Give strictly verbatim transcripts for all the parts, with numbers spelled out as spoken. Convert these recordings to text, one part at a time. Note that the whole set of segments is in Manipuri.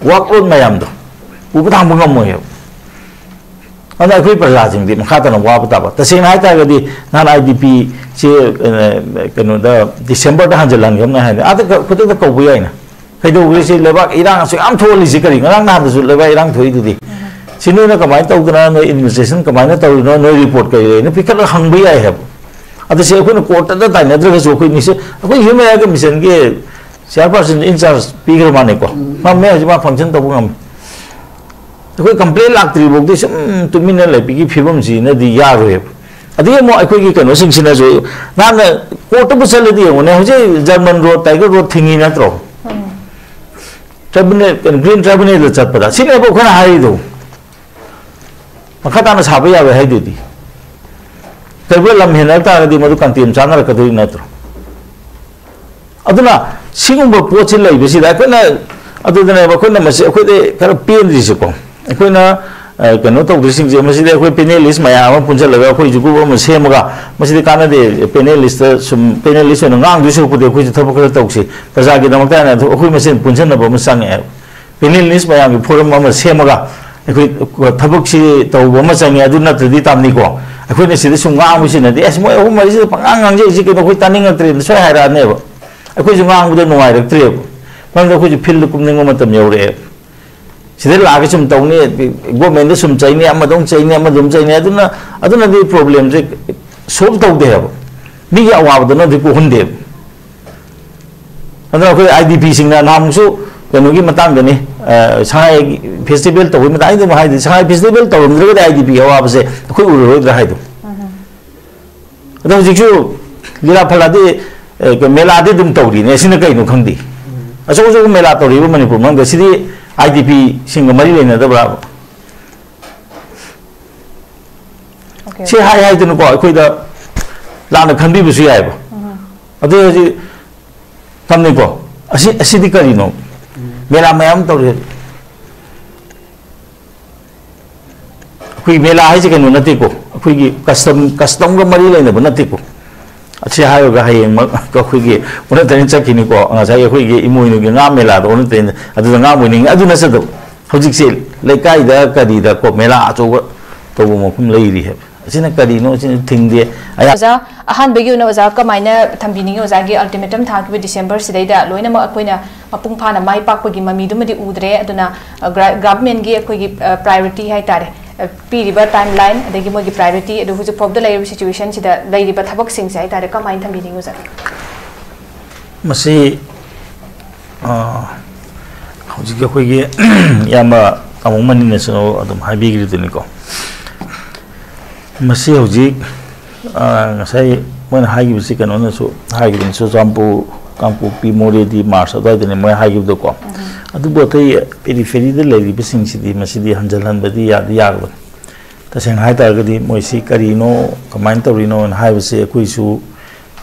ꯋꯥꯔꯛꯂꯣꯗ ꯃꯌꯥꯝꯗꯣ ꯄꯨꯕ ꯊꯥꯡꯕ ꯉꯝꯃꯣꯏꯕ꯫ ꯑꯗꯨꯅ ꯑꯩꯈꯣꯏ ꯄ꯭ꯔꯖꯥꯁꯤꯡꯗꯤ ꯃꯈꯥ ꯇꯥꯅ ꯋꯥꯕ ꯇꯥꯕ꯫ ꯇꯁꯦꯡꯅ ꯍꯥꯏꯇꯥꯔꯒꯗꯤ ꯅꯍꯥꯟ ꯑꯥꯏ ꯗꯤ ꯄꯤꯁꯦ ꯀꯩꯅꯣꯗ ꯗꯤꯁꯦꯝꯕꯔꯗ ꯍꯟꯖꯤꯜꯍꯟꯒꯦ ꯍꯥꯏꯅ ꯍꯥꯏꯅ ꯑꯥꯗ ꯈꯨꯗꯛꯇ ꯀꯧꯕ ꯌꯥꯏꯅ꯫ ꯀꯩꯗꯧꯈ꯭ꯔꯦ ꯁꯤ ꯂꯩꯕꯥꯛ ꯏꯔꯥꯡ ꯑꯁꯨꯛ ꯌꯥꯝ ꯊꯣꯛꯍꯜꯂꯤꯁꯤ ꯀꯔꯤ? ꯉꯔꯥꯡ ꯅꯍꯥꯟꯗꯁꯨ ꯂꯩꯕꯥꯛ ꯏꯔꯥꯡ ꯊꯣꯛꯏꯗꯨꯗꯤ꯫ ꯁꯤ ꯅꯣꯏꯅ ꯀꯃꯥꯏꯅ ꯇꯧꯗꯅ, ꯅꯣꯏ ꯑꯦꯗꯃꯤꯅꯤꯁꯇ꯭ꯔꯦꯁꯟ ꯀꯃꯥꯏꯅ ꯇꯧꯔꯤꯅꯣ, ꯅꯣꯏ ꯔꯤꯄꯣꯔꯠ ꯀꯔꯤ ꯂꯩꯅꯣ ꯄꯤꯈꯠꯂꯒ ꯍꯪꯕ ꯌꯥꯏ ꯍꯥꯏꯕ꯫ ꯑꯗꯨ ꯁꯤ ꯑꯩꯈꯣꯏꯅ ꯀꯣꯔꯠꯇꯗ ꯇꯥꯏꯅꯗ꯭ꯔꯒꯁꯨ ꯑꯩꯈꯣꯏ ꯅꯤꯁꯦ ꯑꯩꯈꯣꯏ ꯍ꯭ꯌꯨꯃꯦꯟ ꯔꯥꯏꯠ ꯀꯃꯤꯁꯟꯒꯤ ꯆꯤꯌꯥꯔꯄꯥꯔꯁꯟ ꯏꯟꯆꯥꯔꯖ ꯄꯤꯈ꯭ꯔ ꯃꯥꯅꯦꯀꯣ꯫ ꯎꯝ꯫ ꯃꯝꯃꯦ ꯍꯧꯖꯤꯛ ꯃꯥ ꯐꯪꯁꯟ ꯇꯧꯕ ꯉꯝꯃꯤ꯫ ꯑꯩꯈꯣꯏ ꯀꯝꯄ꯭ꯂꯦꯟ ꯂꯥꯛꯇ꯭ꯔꯤ ꯐꯥꯎꯗꯤ ꯁꯨꯝ ꯇꯨꯃꯤꯟꯅ ꯂꯩꯕꯒꯤ ꯐꯤꯕꯝꯁꯤꯅꯗꯤ ꯌꯥꯔꯣꯏꯕ꯫ ꯑꯗꯒꯤ ꯑꯃꯨꯛ ꯑꯩꯈꯣꯏꯒꯤ ꯀꯩꯅꯣꯁꯤꯡꯁꯤꯅꯁꯨ ꯅꯍꯥꯟꯅ ꯀꯣꯔꯠꯇꯕꯨ ꯆꯠꯂꯗꯤ ꯌꯦꯡꯉꯨꯅꯦ, ꯍꯧꯖꯤꯛ ꯖꯔꯃꯟ ꯔꯣꯗ, ꯇꯥꯏꯒꯔ ꯔꯣꯗ ꯊꯤꯡꯉꯤ ꯅꯠꯇ꯭ꯔꯣ? ꯎꯝ꯫ ꯇ꯭ꯔꯥꯏꯕꯨꯅꯦꯜ, ꯒ꯭ꯔꯤꯟ ꯇ꯭ꯔꯥꯏꯕꯨꯅꯦꯜꯗ ꯆꯠꯄꯗ ꯁꯤꯅꯦꯕ ꯑꯩꯈꯣꯏꯅ ꯍꯥꯏꯔꯤꯗꯣ꯫ ꯃꯈꯥ ꯇꯥꯅ ꯁꯥꯕ ꯌꯥꯔꯣꯏ ꯍꯥꯏꯗꯨꯗꯤ꯫ ꯀꯔꯤꯒꯨꯝꯕ ꯂꯝ ꯍꯦꯟꯅꯔꯛ ꯇꯥꯔꯒꯗꯤ ꯃꯗꯨ ꯀꯟꯇꯦꯝ ꯆꯥꯅꯔꯛꯀꯗꯣꯏ ꯅꯠꯇ꯭ꯔꯣ? ꯑꯗꯨꯅ ꯁꯤꯒꯨꯝꯕ ꯄꯣꯠꯁꯤ ꯂꯩꯕꯁꯤꯗ ꯑꯩꯈꯣꯏꯅ, ꯑꯗꯨꯗꯅꯦꯕ ꯑꯩꯈꯣꯏꯅ ꯃꯁꯤ, ꯑꯩꯈꯣꯏꯗ ꯈꯔ ꯄꯦꯟꯗ꯭ꯔꯤꯁꯦꯀꯣ꯫ ꯑꯩꯈꯣꯏꯅ, ꯑ, ꯀꯩꯅꯣ ꯇꯧꯗ꯭ꯔꯤꯁꯤꯡꯁꯦ, ꯃꯁꯤꯗ ꯑꯩꯈꯣꯏ ꯄꯦꯅꯦꯂꯤꯁ ꯃꯌꯥꯝ ꯑꯃ ꯄꯨꯟꯁꯤꯜꯂꯒ ꯑꯩꯈꯣꯏꯁꯨ ꯒ꯭ꯔꯨꯞ ꯑꯃ ꯁꯦꯝꯃꯒ, ꯃꯁꯤꯗꯤ ꯀꯥꯟꯅꯗꯦ, ꯄꯦꯅꯦꯂꯤꯁꯇ ꯁꯨꯝ, ꯄꯦꯅꯦꯂꯤꯁ ꯑꯣꯏꯅ ꯉꯥꯡꯗꯣꯏ ꯁꯔꯨꯛꯄꯨꯗꯤ ꯑꯩꯈꯣꯏꯁꯨ ꯊꯕꯛ ꯈꯔ ꯇꯧꯁꯤ, ꯄ꯭ꯔꯖꯥꯒꯤꯗꯃꯛꯇ ꯍꯥꯏꯅ ꯑꯩꯈꯣꯏ ꯃꯁꯦꯟ ꯄꯨꯟꯁꯤꯟꯅꯕ ꯑꯃ ꯆꯪꯉꯛꯑꯦꯕ꯫ ꯄꯦꯅꯦꯂꯤꯁ ꯃꯌꯥꯝꯒꯤ ꯐꯣꯔꯝ ꯑꯃ ꯁꯦꯝꯃꯒ ꯑꯩꯈꯣꯏ ꯊꯕꯛꯁꯤ ꯇꯧꯕ ꯑꯃ ꯆꯪꯉꯦ꯫ ꯑꯗꯨ ꯅꯠꯇ꯭ꯔꯗꯤ ꯇꯥꯝꯅꯤꯀꯣ, ꯑꯩꯈꯣꯏꯅ ꯁꯤꯗ ꯁꯨꯝ ꯉꯥꯡꯕꯁꯤꯅꯗꯤ, "ꯑꯁ, ꯃꯣꯏ ꯑꯍꯨꯝ ꯃꯔꯤꯁꯤꯗ ꯄꯉꯥꯡ ꯉꯥꯡꯖꯩꯁꯤ ꯀꯩꯅꯣ, ꯑꯩꯈꯣꯏ ꯇꯥꯅꯤꯡꯉꯛꯇ꯭ꯔꯦꯅ" ꯁꯣꯏ ꯍꯥꯏꯔꯛꯑꯅꯦꯕ꯫ ꯑꯩꯈꯣꯏꯁꯨ ꯉꯥꯡꯕꯗ ꯅꯨꯡꯉꯥꯏꯔꯛꯇ꯭ꯔꯦꯕ꯫ ꯃꯔꯝꯗꯤ ꯑꯩꯈꯣꯏꯁꯨ ꯐꯤꯜꯗ ꯀꯨꯝꯅꯤꯡꯕ ꯃꯇꯝ ꯌꯧꯔꯛꯑꯦꯕ꯫ ꯁꯤꯗ ꯂꯥꯛꯑꯒ ꯁꯨꯝ ꯇꯧꯅꯤ, ꯒꯣꯔꯃꯦꯟꯗ ꯁꯨꯝ ꯆꯩꯅꯤ, ꯑꯃꯗ ꯑꯃꯨꯛ ꯆꯩꯅꯤ, ꯑꯃꯗ ꯑꯃꯨꯛ ꯆꯩꯅꯤ, ꯑꯗꯨꯅ, ꯑꯗꯨꯅꯗꯤ ꯄ꯭ꯔꯣꯕ꯭ꯂꯦꯝꯁꯦ ꯁꯣꯜꯕ ꯇꯧꯗꯦ ꯍꯥꯏꯕ꯫ ꯃꯤꯒꯤ ꯑꯋꯥꯕꯗꯨꯅꯗꯤ ꯀꯣꯛꯍꯟꯗꯦꯕ꯫ ꯑꯗꯨꯅ ꯑꯩꯈꯣꯏ ꯑꯥꯏ ꯗꯤ ꯄꯤꯁꯤꯡꯅ ꯅꯍꯥꯟꯃꯨꯛꯁꯨ ꯀꯩꯅꯣꯒꯤ ꯃꯇꯥꯡꯗꯅꯤ, ꯑ, ꯁꯉꯥꯏ ꯐꯦꯁꯇꯤꯚꯦꯜ ꯇꯧꯕꯒꯤ ꯃꯇꯥꯡ, ꯑꯩ ꯑꯗꯨꯝ ꯍꯥꯏꯗꯤ, ꯁꯉꯥꯏ ꯐꯦꯁꯇꯤꯚꯦꯜ ꯇꯧꯔꯝꯗ꯭ꯔꯒꯗꯤ ꯑꯥꯏ ꯗꯤ ꯄꯤꯒꯤ ꯑꯋꯥꯕꯁꯦ ꯑꯩꯈꯣꯏ ꯎꯔꯔꯣꯏꯗ꯭ꯔꯥ ꯍꯥꯏꯗꯣ꯫ ꯑꯗꯣ ꯍꯧꯖꯤꯛꯁꯨ ꯂꯤꯂꯥ ꯐꯂꯥꯗꯤ, ꯑ, ꯃꯦꯂꯥꯗꯤ ꯑꯗꯨꯝ ꯇꯧꯔꯤꯅꯦ, ꯑꯁꯤꯅ ꯀꯩꯅꯣ ꯈꯪꯗꯦ꯫ ꯑꯆꯧ ꯑꯆꯧꯕ ꯃꯦꯂꯥ ꯇꯧꯔꯤꯕ ꯃꯅꯤꯄꯨꯔ ꯃꯅꯨꯡꯗ, ꯁꯤꯗꯤ ꯑꯥꯏ ꯗꯤ ꯄꯤꯁꯤꯡꯒ ꯃꯔꯤ ꯂꯩꯅꯗꯕ꯭ꯔꯥꯕ? ꯑꯣꯀꯦ, ꯁꯤ ꯑꯣꯀꯦ꯫ ꯍꯥꯏ ꯍꯥꯏꯗꯅꯀꯣ ꯑꯩꯈꯣꯏꯗ ꯂꯥꯟꯅ ꯈꯟꯕꯤꯕꯁꯨ ꯌꯥꯏꯑꯕ꯫ ꯎꯝ꯫ ꯑꯗꯨ ꯍꯧꯖꯤꯛ ꯊꯝꯅꯤꯀꯣ꯫ ꯑꯁꯤ, ꯑꯁꯤꯗꯤ ꯀꯔꯤꯅꯣ? ꯃꯦꯂꯥ ꯃꯌꯥꯝ ꯇꯧꯔꯤ꯫ ꯑꯩꯈꯣꯏ ꯃꯦꯂꯥ ꯍꯥꯏꯁꯦ ꯀꯩꯅꯣ ꯅꯠꯇꯦꯀꯣ, ꯑꯩꯈꯣꯏꯒꯤ ꯀꯁꯇꯝ, ꯀꯁꯇꯝꯒ ꯃꯔꯤ ꯂꯩꯅꯕ ꯅꯠꯇꯦꯀꯣ꯫ ꯑꯁꯤ ꯍꯥꯏꯔꯒ ꯍꯌꯦꯡꯃꯛ ꯑꯩꯈꯣꯏꯒꯤ ꯑꯣꯟꯅ ꯇꯩꯅ ꯆꯠꯈꯤꯅꯤꯀꯣ꯫ ꯉꯁꯥꯏꯒꯤ ꯑꯩꯈꯣꯏꯒꯤ ꯏꯃꯣꯏꯅꯨꯒꯤ ꯉꯥ ꯃꯦꯂꯥꯗꯣ ꯑꯣꯟꯅ ꯇꯩꯅ ꯑꯗꯨꯗ ꯉꯥ ꯑꯣꯏꯅꯤꯡꯉꯤ꯫ ꯑꯗꯨ ꯅꯠꯇꯗꯕ ꯍꯧꯖꯤꯛꯁꯦ ꯂꯩꯀꯥꯏꯗ ꯀꯔꯤꯗ ꯀꯣ ꯃꯦꯂꯥ ꯑꯆꯧꯕ ꯇꯧꯕ ꯃꯐꯝ ꯂꯩꯔꯤ ꯍꯥꯏꯕ꯫ ꯑꯁꯤꯅ ꯀꯔꯤꯅꯣ? ꯑꯁꯤꯅ ꯊꯤꯡꯗꯦ꯫ ꯑꯌꯥ- ꯑꯣꯖꯥ, ꯑꯍꯥꯟꯕꯒꯤ ꯑꯣꯏꯅ ꯑꯣꯖꯥ ꯀꯃꯥꯏꯅ ꯊꯝꯕꯤꯅꯤꯡꯉꯤ? ꯑꯣꯖꯥꯒꯤ ꯑꯜꯇꯤꯃꯦꯇꯝ ꯊꯥꯈꯤꯕ ꯗꯤꯁꯦꯝꯕꯔ ꯁꯤꯗꯩꯗ ꯂꯣꯏꯅꯃꯛ ꯑꯩꯈꯣꯏꯅ ꯃꯄꯨꯡ ꯐꯥꯅ ꯃꯥꯏ ꯄꯥꯛꯄꯒꯤ ꯃꯃꯤꯗꯨꯃꯗꯤ ꯎꯗ꯭ꯔꯦ꯫ ꯑꯗꯨꯅ, ꯑ, ꯒ꯭ꯔ-, ꯒꯚꯔꯟꯃꯦꯟꯒꯤ ꯑꯩꯈꯣꯏꯒꯤ, ꯑ, ꯄ꯭ꯔꯥꯏꯑꯣꯔꯤꯇꯤ ꯍꯥꯏꯇꯥꯔꯦ, ꯑ, ꯄꯤꯔꯤꯕ ꯇꯥꯏꯝ ꯂꯥꯏꯟ, ꯑꯗꯒꯤ ꯃꯣꯏꯒꯤ ꯄ꯭ꯔꯥꯏꯑꯣꯔꯤꯇꯤ, ꯑꯗꯨ ꯍꯧꯖꯤꯛ ꯐꯥꯎꯕꯗ ꯂꯩꯔꯤꯕ ꯁꯤꯆꯨꯋꯦꯁꯟꯁꯤꯗ ꯂꯩꯔꯤꯕ ꯊꯕꯛꯁꯤꯡꯁꯦ ꯍꯥꯏꯇꯥꯔꯦ, ꯀꯃꯥꯏꯅ ꯊꯝꯕꯤꯅꯤꯡꯉꯤ, ꯑꯣꯖꯥ? ꯃꯁꯤ, ꯑ, ꯍꯧꯖꯤꯛ ꯑꯩꯈꯣꯏꯒꯤ ꯏꯌꯥꯝꯕ ꯇꯥꯃꯣ ꯃꯅꯤꯅꯁꯨ ꯑꯗꯨꯝ ꯍꯥꯏꯕꯤꯈ꯭ꯔꯤꯗꯨꯅꯤꯀꯣ꯫ ꯃꯁꯤ ꯍꯧꯖꯤꯛ, ꯑ, ꯉꯁꯥꯏ ꯃꯣꯏꯅ ꯍꯥꯏꯈꯤꯕꯁꯤ, ꯀꯩꯅꯣꯅꯁꯨ ꯍꯥꯏꯈꯤꯕꯅꯤ, ꯆꯨꯔꯆꯥꯟꯄꯨꯔ, ꯀꯥꯡꯄꯣꯛꯄꯤ, ꯃꯣꯔꯦꯗꯤ ꯃꯥꯔꯁ ꯑꯗꯨꯋꯥꯏꯗꯅꯤ ꯃꯣꯏ ꯍꯥꯏꯈꯤꯕꯗꯣꯀꯣ꯫ ꯑꯗꯨꯕꯨ ꯑꯇꯩ ꯄꯦꯔꯤꯐꯦꯔꯤꯗ ꯂꯩꯔꯤꯕꯁꯤꯡꯁꯤꯗꯤ ꯃꯁꯤꯗꯤ ꯍꯟꯖꯤꯜꯍꯟꯕꯗꯤ ꯌꯥꯗꯤ ꯌꯥꯔꯕꯅꯤ꯫ ꯇꯁꯦꯡꯅ ꯍꯥꯏ ꯇꯥꯔꯒꯗꯤ ꯃꯣꯏꯁꯤ ꯀꯔꯤꯅꯣ, ꯀꯃꯥꯏꯅ ꯇꯧꯔꯤꯅꯣꯅ ꯍꯥꯏꯕꯁꯦ ꯑꯩꯈꯣꯏꯁꯨ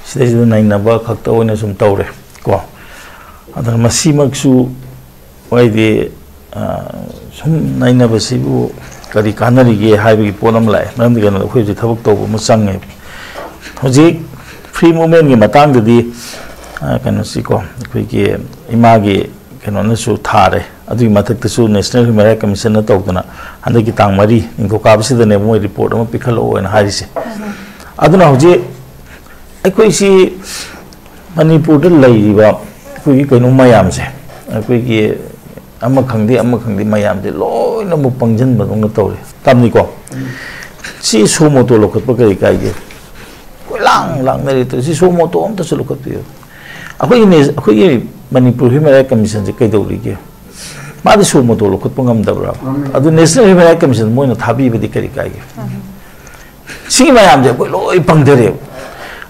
ꯁꯤꯗꯩꯁꯤꯗ ꯅꯩꯅꯕ ꯈꯛꯇ ꯑꯣꯏꯅ ꯁꯨꯝ ꯇꯧꯔꯦ ꯀꯣ꯫ ꯑꯗꯨꯅ ꯃꯁꯤꯃꯛꯁꯨ ꯃꯣꯏꯗꯤ, ꯑ, ꯁꯨꯝ ꯅꯩꯅꯕꯁꯤꯕꯨ ꯀꯔꯤ ꯀꯥꯟꯅꯔꯤꯒꯦ ꯍꯥꯏꯕꯒꯤ ꯄꯣꯠ ꯑꯃ ꯂꯥꯛꯑꯦ꯫ ꯃꯔꯝꯗꯤ ꯀꯩꯅꯣꯗ ꯑꯩꯈꯣꯏ ꯍꯧꯖꯤꯛ ꯊꯕꯛ ꯇꯧꯕ ꯑꯃ ꯆꯪꯉꯦꯕ꯫ ꯍꯧꯖꯤꯛ ꯐ꯭ꯔꯤ ꯃꯨꯚꯃꯦꯟꯒꯤ ꯃꯇꯥꯡꯗꯗꯤ, ꯑ, ꯀꯩꯅꯣꯁꯤꯀꯣ, ꯑꯩꯈꯣꯏꯒꯤ ꯏꯃꯥꯒꯤ ꯀꯩꯅꯣꯅꯁꯨ ꯊꯥꯔꯦ꯫ ꯑꯗꯨꯒꯤ ꯃꯊꯛꯇꯁꯨ ꯅꯦꯁꯅꯦꯜ ꯍ꯭ꯌꯨꯃꯦꯟ ꯔꯥꯏꯠ ꯀꯃꯤꯁꯟꯅ ꯇꯧꯗꯅ ꯍꯟꯗꯛꯀꯤ ꯇꯥꯡ ꯃꯔꯤ ꯅꯤꯡꯊꯧꯀꯥꯕꯁꯤꯗꯅꯦꯕ ꯃꯣꯏ ꯔꯤꯄꯣꯔꯠ ꯑꯃ ꯄꯤꯈꯠꯂꯛꯑꯣꯅ ꯍꯥꯏꯔꯤꯁꯦ꯫ ꯑꯗꯨꯅ ꯍꯧꯖꯤꯛ ꯑꯩꯈꯣꯏꯁꯤ ꯃꯅꯤꯄꯨꯔꯗ ꯂꯩꯔꯤꯕ ꯑꯩꯈꯣꯏꯒꯤ ꯀꯩꯅꯣ ꯃꯌꯥꯝꯁꯦ, ꯑꯩꯈꯣꯏꯒꯤ ꯑꯃ ꯈꯪꯗꯦ ꯑꯃ ꯈꯪꯗꯦ ꯃꯌꯥꯝꯁꯦ ꯂꯣꯏꯅꯃꯛ ꯄꯪꯁꯤꯟꯕꯗꯧꯅ ꯇꯧꯔꯦ꯫ ꯇꯝꯅꯤꯀꯣ? ꯁꯤ ꯁꯣ ꯃꯣꯇꯣ ꯂꯧꯈꯠꯄ ꯀꯔꯤ ꯀꯥꯏꯒꯦ? ꯀꯣꯏꯂꯥꯡ ꯂꯥꯡꯅꯔꯤ ꯇꯧꯔꯤ꯫ ꯁꯤ ꯁꯣ ꯃꯣꯇꯣ ꯑꯝꯇꯁꯨ ꯂꯧꯈꯠꯄꯤꯌꯨ꯫ ꯑꯩꯈꯣꯏꯒꯤ ꯅꯦ-, ꯑꯩꯈꯣꯏꯒꯤ ꯃꯅꯤꯄꯨꯔ ꯍ꯭ꯌꯨꯃꯦꯟ ꯔꯥꯏꯠ ꯀꯃꯤꯁꯟꯁꯦ ꯀꯩꯗꯧꯔꯤꯒꯦ? ꯃꯥꯗꯤ ꯁꯣ ꯃꯣꯇꯣ ꯂꯧꯈꯠꯄ ꯉꯝꯗꯕ꯭ꯔꯥ? ꯉꯝꯃꯤ꯫ ꯑꯗꯨ ꯅꯦꯁꯅꯦꯜ ꯍ꯭ꯌꯨꯃꯦꯟ ꯔꯥꯏꯠ ꯀꯃꯤꯁꯟ ꯃꯣꯏꯅ ꯊꯥꯕꯤꯕꯗꯤ ꯀꯔꯤ ꯀꯥꯏꯒꯦ? ꯁꯤꯒꯤ ꯃꯌꯥꯝꯁꯦ ꯑꯩꯈꯣꯏ ꯂꯣꯏ ꯄꯪꯊꯔꯦꯕ꯫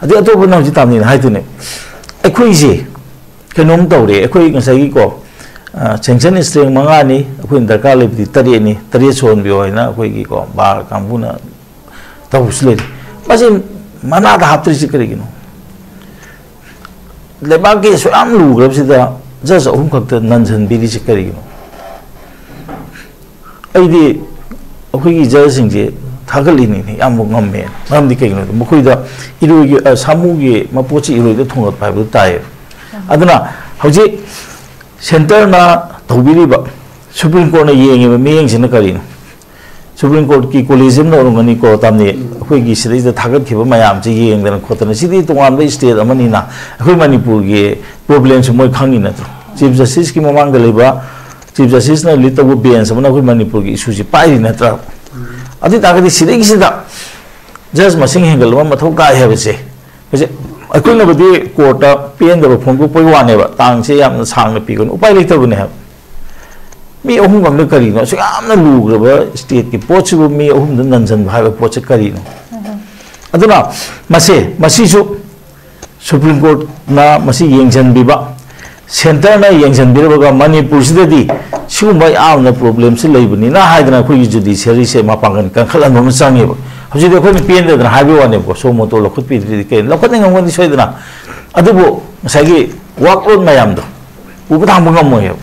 ꯑꯗꯩ ꯑꯇꯣꯞꯄꯅ ꯍꯧꯖꯤꯛ ꯇꯥꯝꯅꯤꯅ ꯍꯥꯏꯗꯨꯅꯦ, ꯑꯩꯈꯣꯏꯁꯦ ꯀꯩꯅꯣꯝ ꯇꯧꯔꯦ꯫ ꯑꯩꯈꯣꯏ ꯉꯁꯥꯏꯒꯤꯀꯣ, ꯑ, sanction strength ꯃꯉꯥꯅꯤ, ꯑꯩꯈꯣꯏꯅ ꯗꯔꯀꯥꯔ ꯂꯩꯕꯗꯤ ꯇꯔꯦꯠꯅꯤ, ꯇꯔꯦꯠ ꯁꯨꯍꯟꯕꯤꯌꯣ ꯍꯥꯏꯅ ꯑꯩꯈꯣꯏꯒꯤꯀꯣ ꯕꯥꯔ ꯀꯥꯡꯕꯨꯅ ꯇꯧꯕꯁꯨ ꯂꯩꯔꯤ꯫ ꯃꯁꯤ ꯃꯅꯥꯗ ꯍꯥꯞꯇ꯭ꯔꯤꯁꯤ ꯀꯔꯤꯒꯤꯅꯣ? ꯂꯩꯕꯥꯛꯀꯤ ꯑꯁꯨꯛ ꯌꯥꯝ ꯂꯨꯈ꯭ꯔꯕꯁꯤꯗ ꯖꯁ ꯑꯍꯨꯝ ꯈꯛꯇ ꯅꯟꯁꯤꯟꯕꯤꯔꯤꯁꯤ ꯀꯔꯤꯒꯤꯅꯣ? ꯑꯩꯗꯤ ꯑꯩꯈꯣꯏꯒꯤ ꯖꯁꯁꯤꯡꯁꯦ ꯊꯥꯒꯠꯂꯤꯅꯤꯅꯦ, ꯌꯥꯝꯕ ꯉꯝꯃꯦ꯫ ꯃꯔꯝꯗꯤ ꯀꯩꯒꯤꯅꯣꯗ ꯃꯈꯣꯏꯗ ꯏꯔꯣꯏꯒꯤ, ꯑ, ꯁꯥꯃꯨꯒꯤ ꯃꯄꯣꯠꯁꯤ ꯏꯔꯣꯏꯗ ꯊꯣꯡꯒꯠꯄ ꯍꯥꯏꯕꯗꯨ ꯇꯥꯏꯌꯦꯕ꯫ ꯑꯗꯨꯅ ꯍꯧꯖꯤꯛ ꯁꯦꯟꯇꯔꯅ ꯇꯧꯕꯤꯔꯤꯕ, ꯁꯨꯄ꯭ꯔꯤꯝ ꯀꯣꯔꯠꯅ ꯌꯦꯡꯉꯤꯕ ꯃꯤꯠꯌꯦꯡꯁꯤꯅ ꯀꯔꯤꯅꯣ? ꯁꯨꯄ꯭ꯔꯤꯝ ꯀꯣꯔꯠꯀꯤ collegium-ꯅ ꯑꯣꯏꯔꯝꯒꯅꯤꯀꯣ, ꯇꯥꯝꯅꯤ, ꯑꯩꯈꯣꯏꯒꯤ ꯁꯤꯗꯩꯁꯤꯗ ꯊꯥꯒꯠꯈꯤꯕ ꯃꯌꯥꯝꯁꯦ ꯌꯦꯡꯗꯅ ꯈꯣꯠꯇꯅ, ꯁꯤꯗꯤ ꯇꯣꯉꯥꯟꯕ state ꯑꯃꯅꯤꯅ ꯑꯩꯈꯣꯏ ꯃꯅꯤꯄꯨꯔꯒꯤ problem-ꯁꯨ ꯃꯣꯏ ꯈꯪꯉꯤ ꯅꯠꯇ꯭ꯔꯣ? Chief Justice-ꯀꯤ ꯃꯃꯥꯡꯗ ꯂꯩꯕ, Chief Justice-ꯅ lead ꯇꯧꯕ bench ꯑꯃꯅ ꯑꯩꯈꯣꯏ ꯃꯅꯤꯄꯨꯔꯒꯤ issue-ꯁꯤ ꯄꯥꯏꯔꯤ ꯅꯠꯇ꯭ꯔꯥ? ꯑꯗꯨ ꯑꯣꯏ ꯇꯥꯔꯒꯗꯤ ꯁꯤꯗꯩꯁꯤꯗ judge ꯃꯁꯤꯡ ꯍꯦꯟꯒꯠꯂꯕ ꯃꯊꯧ ꯇꯥꯏ ꯍꯥꯏꯕꯁꯦ, ꯍꯧꯖꯤꯛ ꯑꯩꯈꯣꯏꯅꯕꯨꯗꯤ court-ꯇ ꯄꯦꯟꯗꯕ ꯐꯣꯡꯗꯣꯛꯄꯒꯤ ꯋꯥꯅꯦꯕ, ꯇꯥꯡꯁꯦ ꯌꯥꯝꯅ ꯁꯥꯡꯅ ꯄꯤꯒꯅꯨ, ꯎꯄꯥꯏ ꯂꯩꯇꯕꯅꯦ ꯍꯥꯏꯕ꯫ ꯃꯤ ꯑꯍꯨꯝ ꯈꯛꯇ ꯀꯔꯤꯅꯣ? ꯑꯁꯨꯛ ꯌꯥꯝꯅ ꯂꯨꯈ꯭ꯔꯕ state-ꯀꯤ ꯄꯣꯠꯁꯤꯕꯨ ꯃꯤ ꯑꯍꯨꯝꯗ ꯅꯟꯁꯤꯟꯕ ꯍꯥꯏꯕ ꯄꯣꯠꯁꯦ ꯀꯔꯤꯅꯣ? ꯑꯗꯨꯅ ꯃꯁꯦ, ꯃꯁꯤꯁꯨ ꯁꯨꯄ꯭ꯔꯤꯝ ꯀꯣꯔꯠꯅ ꯃꯁꯤ ꯌꯦꯡꯁꯤꯟꯕꯤꯕ, ꯁꯦꯟꯇꯔꯅ ꯌꯦꯡꯁꯤꯟꯕꯤꯔꯕꯒ ꯃꯅꯤꯄꯨꯔꯁꯤꯗꯗꯤ ꯁꯤꯒꯨꯝꯕ ꯌꯥꯝꯅ problem-ꯁꯤ ꯂꯩꯕꯅꯤꯅ ꯍꯥꯏꯗꯅ ꯑꯩꯈꯣꯏꯒꯤ judiciary-ꯁꯦ ꯃꯄꯥꯡꯒꯜ ꯀꯟꯈꯠꯍꯟꯕ ꯑꯃ ꯆꯪꯉꯦꯕ꯫ ꯍꯧꯖꯤꯛꯇꯤ ꯑꯩꯈꯣꯏꯅ ꯄꯦꯟꯗꯗꯅ ꯍꯥꯏꯕꯒꯤ ꯋꯥꯅꯦꯕꯀꯣ, suo motu ꯂꯧꯈꯠꯄꯤꯗ꯭ꯔꯤꯗꯤ ꯀꯩꯅꯣ? ꯂꯧꯈꯠꯅꯤꯡꯉꯝꯒꯅꯤ ꯁꯣꯏꯗꯅ, ꯑꯗꯨꯕꯨ ꯉꯁꯥꯏꯒꯤ workload ꯃꯌꯥꯝꯗꯣ ꯄꯨꯕ ꯊꯥꯡꯕ ꯉꯝꯃꯣꯏꯕ꯫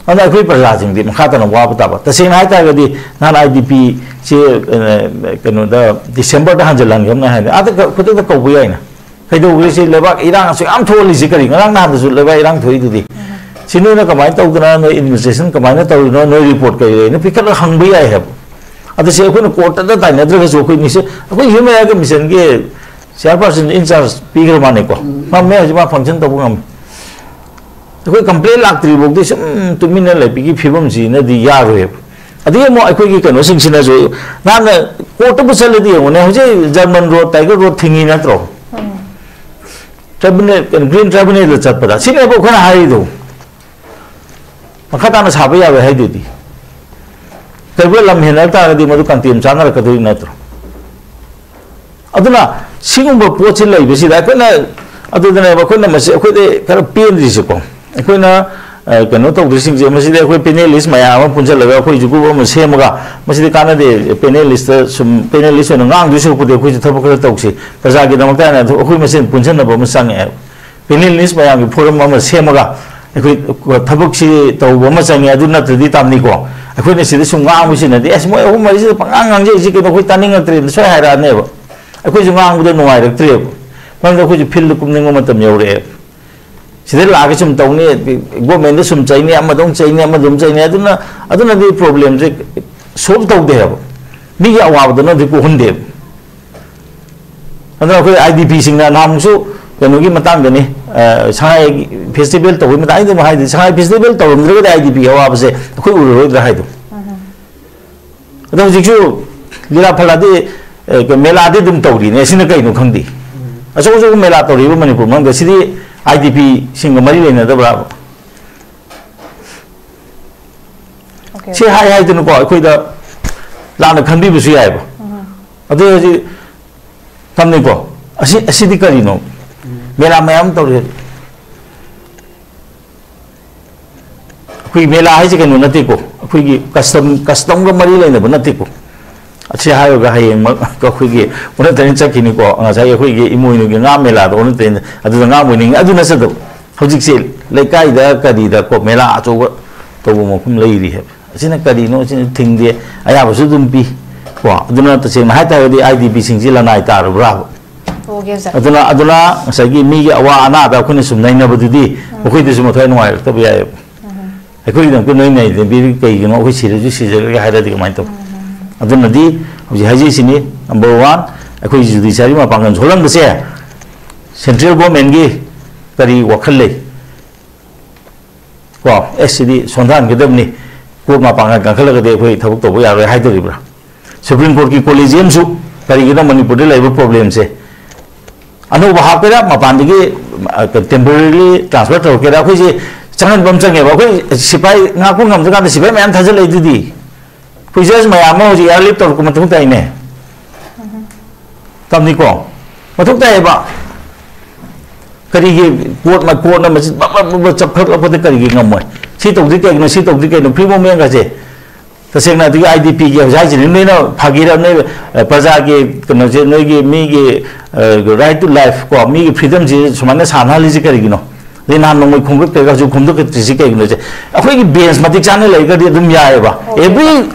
ꯑꯗꯨꯅ ꯑꯩꯈꯣꯏ ꯄ꯭ꯔꯖꯥꯁꯤꯡꯗꯤ ꯃꯈꯥ ꯇꯥꯅ ꯋꯥꯕ ꯇꯥꯕ꯫ ꯇꯁꯦꯡꯅ ꯍꯥꯏ ꯇꯥꯔꯒꯗꯤ ꯅꯍꯥꯟ IDP-ꯁꯦ, ꯑ, ꯀꯩꯅꯣꯗ December-ꯗ ꯍꯟꯖꯤꯜꯍꯟꯈ꯭ꯔꯕꯅꯦ ꯍꯥꯏꯅ ꯑꯥꯗ ꯈꯨꯗꯛꯇ ꯀꯧꯕ ꯌꯥꯏꯅ꯫ ꯀꯩꯗꯧꯈ꯭ꯔꯦ ꯁꯤ ꯂꯩꯕꯥꯛ ꯏꯔꯥꯡ ꯑꯁꯨꯛ ꯌꯥꯝ ꯊꯣꯛꯍꯜꯂꯤꯁꯦ ꯀꯔꯤ? ꯉꯔꯥꯡ ꯅꯍꯥꯟꯗꯁꯨ ꯂꯩꯕꯥꯛ ꯏꯔꯥꯡ ꯊꯣꯛꯏꯗꯨꯗꯤ꯫ ꯁꯤ ꯅꯣꯏꯅ ꯀꯃꯥꯏꯅ ꯇꯧꯗꯅ, ꯅꯣꯏ administration ꯀꯃꯥꯏꯅ ꯇꯧꯔꯤꯅꯣ, ꯅꯣꯏ report ꯀꯔꯤ ꯂꯩꯅꯣ ꯄꯤꯈꯠꯂꯒ ꯍꯪꯕ ꯌꯥꯏ ꯍꯥꯏꯕ꯫ ꯑꯗꯨ ꯁꯤ ꯑꯩꯈꯣꯏꯅ court-ꯇ ꯇꯥꯏꯅꯗ꯭ꯔꯒꯁꯨ ꯑꯩꯈꯣꯏ ꯅꯤꯁꯦ-, ꯑꯩꯈꯣꯏ Human Rights Commission-ꯒꯤ chairperson in charge ꯄꯤꯈ꯭ꯔ ꯃꯥꯜꯂꯦꯀꯣ꯫ ꯉꯝꯃꯦ, ꯍꯧꯖꯤꯛ ꯃꯥ function ꯇꯧꯕ ꯉꯝꯃꯦ꯫ ꯑꯩꯈꯣꯏ complaint ꯂꯥꯛꯇ꯭ꯔꯤ ꯐꯥꯎꯗꯤ ꯁꯨꯝ ꯇꯨꯃꯤꯟꯅ ꯂꯩꯕꯒꯤ ꯐꯤꯕꯝꯁꯤꯅꯗꯤ ꯌꯥꯔꯣꯏꯕ꯫ ꯑꯗꯒꯤ ꯑꯃꯨꯛ ꯑꯩꯈꯣꯏꯒꯤ ꯀꯩꯅꯣꯁꯤꯡꯁꯤꯅꯁꯨ ꯅꯍꯥꯟꯅ court-ꯇꯕꯨ ꯆꯠꯂꯗꯤ ꯌꯦꯡꯉꯨꯅꯦ, ꯍꯧꯖꯤꯛ German Road, Tiger Road ꯊꯤꯡꯉꯤ ꯅꯠꯇ꯭ꯔꯣ? Tribunal, ꯀꯩꯅꯣ, Green Tribunal-ꯗ ꯆꯠꯄꯗ ꯁꯤꯅꯦꯕ ꯑꯩꯈꯣꯏꯅ ꯍꯥꯏꯔꯤꯗꯣ꯫ ꯃꯈꯥ ꯇꯥꯅ ꯁꯥꯕ ꯌꯥꯔꯣꯏ ꯍꯥꯏꯗꯨꯗꯤ꯫ ꯀꯔꯤꯒꯨꯝꯕ ꯂꯝ ꯍꯦꯟꯅꯔꯛ ꯇꯥꯔꯒꯗꯤ ꯃꯗꯨ contempt ꯆꯥꯅꯔꯛꯀꯗꯣꯏ ꯅꯠꯇ꯭ꯔꯣ? ꯑꯗꯨꯅ ꯁꯤꯒꯨꯝꯕ ꯄꯣꯠꯁꯤ ꯂꯩꯕꯁꯤꯗ ꯑꯩꯈꯣꯏꯅ, ꯑꯗꯨꯗꯅꯦꯕ ꯑꯩꯈꯣꯏꯅ ꯃꯁꯤ, ꯑꯩꯈꯣꯏꯗ ꯈꯔ ꯄꯦꯟꯗ꯭ꯔꯤꯁꯦꯀꯣ꯫ ꯑꯩꯈꯣꯏꯅ, ꯑ, ꯀꯩꯅꯣ ꯇꯧꯗ꯭ꯔꯤꯁꯤꯡꯁꯦ, ꯃꯁꯤꯗ ꯑꯩꯈꯣꯏ panelist ꯃꯌꯥꯝ ꯑꯃ ꯄꯨꯟꯁꯤꯜꯂꯒ ꯑꯩꯈꯣꯏꯁꯨ group ꯑꯃ ꯁꯦꯝꯃꯒ, ꯃꯁꯤꯗꯤ ꯀꯥꯟꯅꯗꯦ, panelist-ꯇ ꯁꯨꯝ, panelist ꯑꯣꯏꯅ ꯉꯥꯡꯗꯣꯏ ꯁꯔꯨꯛꯄꯨꯗꯤ ꯑꯩꯈꯣꯏꯁꯨ ꯊꯕꯛ ꯈꯔ ꯇꯧꯁꯤ, ꯄ꯭ꯔꯖꯥꯒꯤꯗꯃꯛꯇ ꯍꯥꯏꯅ ꯑꯩꯈꯣꯏ ꯃꯁꯦꯟ ꯄꯨꯟꯁꯤꯟꯅꯕ ꯑꯃ ꯆꯪꯉꯛꯑꯦꯕ꯫ Panelist ꯃꯌꯥꯝꯒꯤ forum ꯑꯃ ꯁꯦꯝꯃꯒ ꯑꯩꯈꯣꯏ ꯊꯕꯛꯁꯤ ꯇꯧꯕ ꯑꯃ ꯆꯪꯉꯦ, ꯑꯗꯨ ꯅꯠꯇ꯭ꯔꯗꯤ ꯇꯥꯝꯅꯤꯀꯣ꯫ ꯑꯩꯈꯣꯏꯅ ꯁꯤꯗ ꯁꯨꯝ ꯉꯥꯡꯕꯁꯤꯅꯗꯤ, "ꯑꯁ, ꯃꯣꯏ ꯑꯍꯨꯝ ꯃꯔꯤꯁꯤꯗ ꯄꯪꯉꯥꯡ ꯉꯥꯡꯖꯩꯁꯤ ꯀꯩꯅꯣ, ꯑꯩꯈꯣꯏ ꯇꯥꯅꯤꯡꯉꯛꯇ꯭ꯔꯦꯅ" ꯁꯣꯏ ꯍꯥꯏꯔꯛꯑꯅꯦꯕ꯫ ꯑꯩꯈꯣꯏꯁꯨ ꯉꯥꯡꯕꯗ ꯅꯨꯡꯉꯥꯏꯔꯛꯇ꯭ꯔꯦꯕ, ꯃꯔꯝꯗꯤ ꯑꯩꯈꯣꯏꯁꯨ ꯐꯤꯜꯗ ꯀꯨꯝꯅꯤꯡꯕ ꯃꯇꯝ ꯌꯧꯔꯛꯑꯦꯕ꯫ ꯁꯤꯗ ꯂꯥꯛꯑꯒ ꯁꯨꯝ ꯇꯧꯅꯤ, ꯒꯣꯔꯃꯦꯟꯗ ꯁꯨꯝ ꯆꯩꯅꯤ, ꯑꯃꯗ ꯑꯃꯨꯛ ꯆꯩꯅꯤ, ꯑꯃꯗ ꯑꯃꯨꯛ ꯆꯩꯅꯤ, ꯑꯗꯨꯅ, ꯑꯗꯨꯅꯗꯤ ꯄ꯭ꯔꯣꯕ꯭ꯂꯦꯝꯁꯦ ꯁꯣꯜꯕ ꯇꯧꯗꯦ ꯍꯥꯏꯕ, ꯃꯤꯒꯤ ꯑꯋꯥꯕꯗꯨꯅꯗꯤ ꯀꯣꯛꯍꯟꯗꯦꯕ꯫ ꯑꯗꯨꯅ ꯑꯩꯈꯣꯏ ꯑꯥꯏ ꯗꯤ ꯄꯤꯁꯤꯡꯅ ꯅꯍꯥꯟꯃꯨꯛꯁꯨ ꯀꯩꯅꯣꯒꯤ ꯃꯇꯥꯡꯗꯅꯤ, ꯑ, ꯁꯉꯥꯏ ꯐꯦꯁꯇꯤꯚꯦꯜ ꯇꯧꯕꯒꯤ ꯃꯇꯥꯡ, ꯑꯩ ꯑꯗꯨꯝ ꯍꯥꯏꯗꯤ, ꯁꯉꯥꯏ ꯐꯦꯁꯇꯤꯚꯦꯜ ꯇꯧꯔꯝꯗ꯭ꯔꯒꯗꯤ ꯑꯥꯏ ꯗꯤ ꯄꯤꯒꯤ ꯑꯋꯥꯕꯁꯦ ꯑꯩꯈꯣꯏ ꯎꯔꯔꯣꯏꯗ꯭ꯔꯥ ꯍꯥꯏꯗꯣ꯫ ꯑꯗꯣ ꯍꯧꯖꯤꯛꯁꯨ ꯂꯤꯂꯥ ꯐꯂꯥꯗꯤ, ꯑ, ꯃꯦꯂꯥꯗꯤ ꯑꯗꯨꯝ ꯇꯧꯔꯤꯅꯦ꯫ ꯑꯁꯤꯅ ꯀꯩꯅꯣ ꯈꯪꯗꯦ꯫ ꯑꯆꯧ ꯑꯆꯧꯕ ꯃꯦꯂꯥ ꯇꯧꯔꯤꯕ ꯃꯅꯤꯄꯨꯔ ꯃꯅꯨꯡꯗ, ꯁꯤꯗꯤ ꯑꯥꯏ ꯗꯤ ꯄꯤꯁꯤꯡꯒ ꯃꯔꯤ ꯂꯩꯅꯗꯕ꯭ꯔꯥꯕ? Okay. ꯁꯤ ꯍꯥꯏ ꯍꯥꯏꯗꯅꯀꯣ ꯑꯩꯈꯣꯏꯗ ꯂꯥꯟꯅ ꯈꯟꯕꯤꯕꯁꯨ ꯌꯥꯏꯑꯕ꯫ ꯑꯗꯨ ꯍꯧꯖꯤꯛ ꯊꯝꯅꯤꯀꯣ꯫ ꯑꯁꯤ, ꯑꯁꯤꯗꯤ ꯀꯔꯤꯅꯣ? ꯃꯦꯂꯥ ꯃꯌꯥꯝ ꯇꯧꯔꯤ ꯍꯧꯖꯤꯛ꯫ ꯑꯩꯈꯣꯏ ꯃꯦꯂꯥ ꯍꯥꯏꯁꯦ ꯀꯩꯅꯣ ꯅꯠꯇꯦꯀꯣ, ꯑꯩꯈꯣꯏꯒꯤ ꯀꯁꯇꯝ, ꯀꯁꯇꯝꯒ ꯃꯔꯤ ꯂꯩꯅꯕ ꯅꯠꯇꯦꯀꯣ꯫ ꯑꯁꯤ ꯍꯥꯏꯔꯒ ꯍꯌꯦꯡꯃꯛ ꯑꯩꯈꯣꯏꯒꯤ ꯑꯣꯟꯅ ꯇꯩꯅ ꯆꯠꯈꯤꯅꯤꯀꯣ꯫ ꯉꯁꯥꯏꯒꯤ ꯑꯩꯈꯣꯏꯒꯤ ꯏꯃꯣꯏꯅꯨꯒꯤ ꯉꯥ ꯃꯦꯂꯥꯗ ꯑꯣꯟꯅ ꯇꯩꯅ ꯑꯗꯨꯗ ꯉꯥ ꯑꯣꯏꯅꯤꯡꯉꯤ, ꯑꯗꯨ ꯅꯠꯆꯗꯕ꯫ ꯍꯧꯖꯤꯛꯁꯦ ꯂꯩꯀꯥꯏꯗ ꯀꯔꯤꯗ ꯀꯣ ꯃꯦꯂꯥ ꯑꯆꯧꯕ ꯇꯧꯕ ꯃꯐꯝ ꯂꯩꯔꯤ ꯍꯥꯏꯕ꯫ ꯑꯁꯤꯅ ꯀꯔꯤꯅꯣ? ꯑꯁꯤꯅ ꯊꯤꯡꯗꯦ, ꯑꯌꯥꯕꯁꯨ ꯑꯗꯨꯝ ꯄꯤ ꯀꯣ꯫ ꯑꯗꯨꯅ ꯇꯁꯦꯡꯅ ꯍꯥꯏꯇꯥꯔꯒꯗꯤ ꯑꯥꯏ ꯗꯤ ꯄꯤꯁꯤꯡꯁꯤ ꯂꯅꯥꯏ ꯇꯥꯔꯕ꯭ꯔꯥꯕ? ꯑꯣꯀꯦ, ꯁꯥꯔ꯫ ꯑꯗꯨꯅ, ꯑꯗꯨꯅ ꯉꯁꯥꯏꯒꯤ ꯃꯤꯒꯤ ꯑꯋꯥ ꯑꯅꯥꯗ ꯑꯩꯈꯣꯏꯅ ꯁꯨꯝ ꯅꯩꯅꯕꯗꯨꯗꯤ ꯃꯈꯣꯏꯗꯁꯨ ꯃꯊ꯭ꯋꯥꯏ ꯅꯨꯡꯉꯥꯏꯔꯛꯇꯕ ꯌꯥꯏꯑꯕ꯫ ꯑꯩꯈꯣꯏꯒꯤꯗꯃꯛꯇ ꯅꯣꯏ ꯅꯩꯅꯕꯤꯔꯤ ꯀꯩꯒꯤꯅꯣ? ꯑꯩꯈꯣꯏ ꯁꯤꯔꯁꯨ ꯁꯤꯖꯔꯒꯦ ꯍꯥꯏꯔꯗꯤ ꯀꯃꯥꯏꯅ ꯇꯧ? ꯑꯗꯨꯅꯗꯤ ꯍꯧꯖꯤꯛ ꯍꯥꯏꯖꯩꯁꯤꯅꯤ, ꯅꯝꯕꯔ ꯋꯥꯟ, ꯑꯩꯈꯣꯏ ꯖꯨꯗꯤꯁꯤꯌꯥꯔꯤ ꯃꯄꯥꯡꯒꯜ ꯁꯣꯜꯍꯟꯕꯁꯦ ꯁꯦꯟꯇ꯭ꯔꯦꯜ ꯒꯣꯔꯃꯦꯟꯒꯤ ꯀꯔꯤ ꯋꯥꯈꯜ ꯂꯩ? ꯀꯣ, ꯑꯦꯁ, ꯁꯤꯗꯤ ꯁꯣꯟꯊꯍꯟꯒꯗꯕꯅꯤ, ꯀꯣꯔꯠ ꯃꯄꯥꯡꯒꯜ ꯀꯟꯈꯠꯂꯒꯗꯤ ꯑꯩꯈꯣꯏ ꯊꯕꯛ ꯇꯧꯕ ꯌꯥꯔꯣꯏ ꯍꯥꯏꯗꯣꯔꯤꯕ꯭ꯔꯥ? ꯁꯨꯄ꯭ꯔꯤꯝ ꯀꯣꯔꯠꯀꯤ ꯀꯣꯂꯤꯖꯤꯌꯝꯁꯨ ꯀꯔꯤꯒꯤꯅꯣ ꯃꯅꯤꯄꯨꯔꯗ ꯂꯩꯔꯤꯕ ꯄ꯭ꯔꯣꯕ꯭ꯂꯦꯝꯁꯦ? ꯑꯅꯧꯕ ꯍꯥꯞꯀꯦꯔꯥ, ꯃꯄꯥꯟꯗꯒꯤ, ꯑ, ꯇꯦꯝꯄꯣꯔꯔꯤꯂꯤ ꯇ꯭ꯔꯥꯟꯁꯐꯔ ꯇꯧꯔꯛꯀꯦꯔꯥ, ꯑꯩꯈꯣꯏꯁꯦ ꯆꯪꯍꯟꯕ ꯑꯃ ꯆꯪꯉꯦꯕ꯫ ꯑꯩꯈꯣꯏ ꯁꯤꯐꯥꯏ ꯉꯥꯛꯄ ꯉꯝꯗ꯭ꯔꯀꯥꯟꯗ ꯁꯤꯐꯥꯏ ꯃꯌꯥꯝ ꯊꯥꯖꯤꯜꯂꯛꯏ ꯑꯗꯨꯗꯤ꯫ ꯑꯩꯈꯣꯏ ꯖꯁ ꯃꯌꯥꯝ ꯑꯃ ꯍꯧꯖꯤꯛ ꯑꯦꯌꯔꯂꯤꯐ ꯇꯧꯔꯛꯄ ꯃꯊꯧ ꯇꯥꯏꯅꯦ꯫ ꯇꯝꯅꯤꯀꯣ? ꯃꯊꯧ ꯇꯥꯏꯌꯦꯕ꯫ ꯀꯔꯤꯒꯤ ꯀꯣꯔꯠꯅ, ꯀꯣꯔꯠꯅ ꯃꯁꯤ ꯕꯛ ꯕꯛ ꯕꯛ ꯕꯛ ꯆꯞꯈꯠꯂꯛꯄꯗ ꯀꯔꯤꯒꯤ ꯉꯝꯃꯣꯏ? ꯁꯤ ꯇꯧꯗ꯭ꯔꯤ ꯀꯩꯒꯤꯅꯣ? ꯁꯤ ꯇꯧꯗ꯭ꯔꯤ ꯀꯩꯅꯣ? ꯐ꯭ꯔꯤ ꯃꯨꯚꯃꯦꯟꯒꯁꯦ ꯇꯁꯦꯡꯅ ꯑꯗꯨꯒꯤ ꯑꯥꯏ ꯗꯤ ꯄꯤꯒꯤ ꯍꯧꯖꯤꯛ ꯍꯥꯏꯁꯤꯅꯤ, ꯅꯣꯏꯅ ꯐꯥꯒꯤꯔ, ꯅꯣꯏ, ꯑ, ꯄ꯭ꯔꯖꯥꯒꯤ ꯀꯩꯅꯣꯁꯦ, ꯅꯣꯏꯒꯤ ꯃꯤꯒꯤ, ꯑ, right to life ꯀꯣ, ꯃꯤꯒꯤ ꯐ꯭ꯔꯤꯗꯝꯁꯦ ꯁꯨꯃꯥꯏꯅ ꯁꯥꯟꯅꯍꯜꯂꯤꯁꯦ ꯀꯔꯤꯒꯤꯅꯣ? ꯑꯗꯩ ꯅꯍꯥꯟ ꯅꯣꯡꯃꯩ ꯈꯣꯝꯒꯠꯈ꯭ꯔꯒ ꯍꯧꯖꯤꯛ ꯈꯣꯝꯗꯣꯛꯈꯤꯗ꯭ꯔꯤꯁꯤ ꯀꯩꯒꯤꯅꯣ ꯁꯦ? ꯑꯩꯈꯣꯏꯒꯤ ꯕꯦꯟꯁ ꯃꯇꯤꯛ ꯆꯥꯅ ꯂꯩꯔꯒꯗꯤ ꯑꯗꯨꯝ ꯌꯥꯏꯑꯕ꯫ ꯑꯦꯕ꯭ꯔꯤ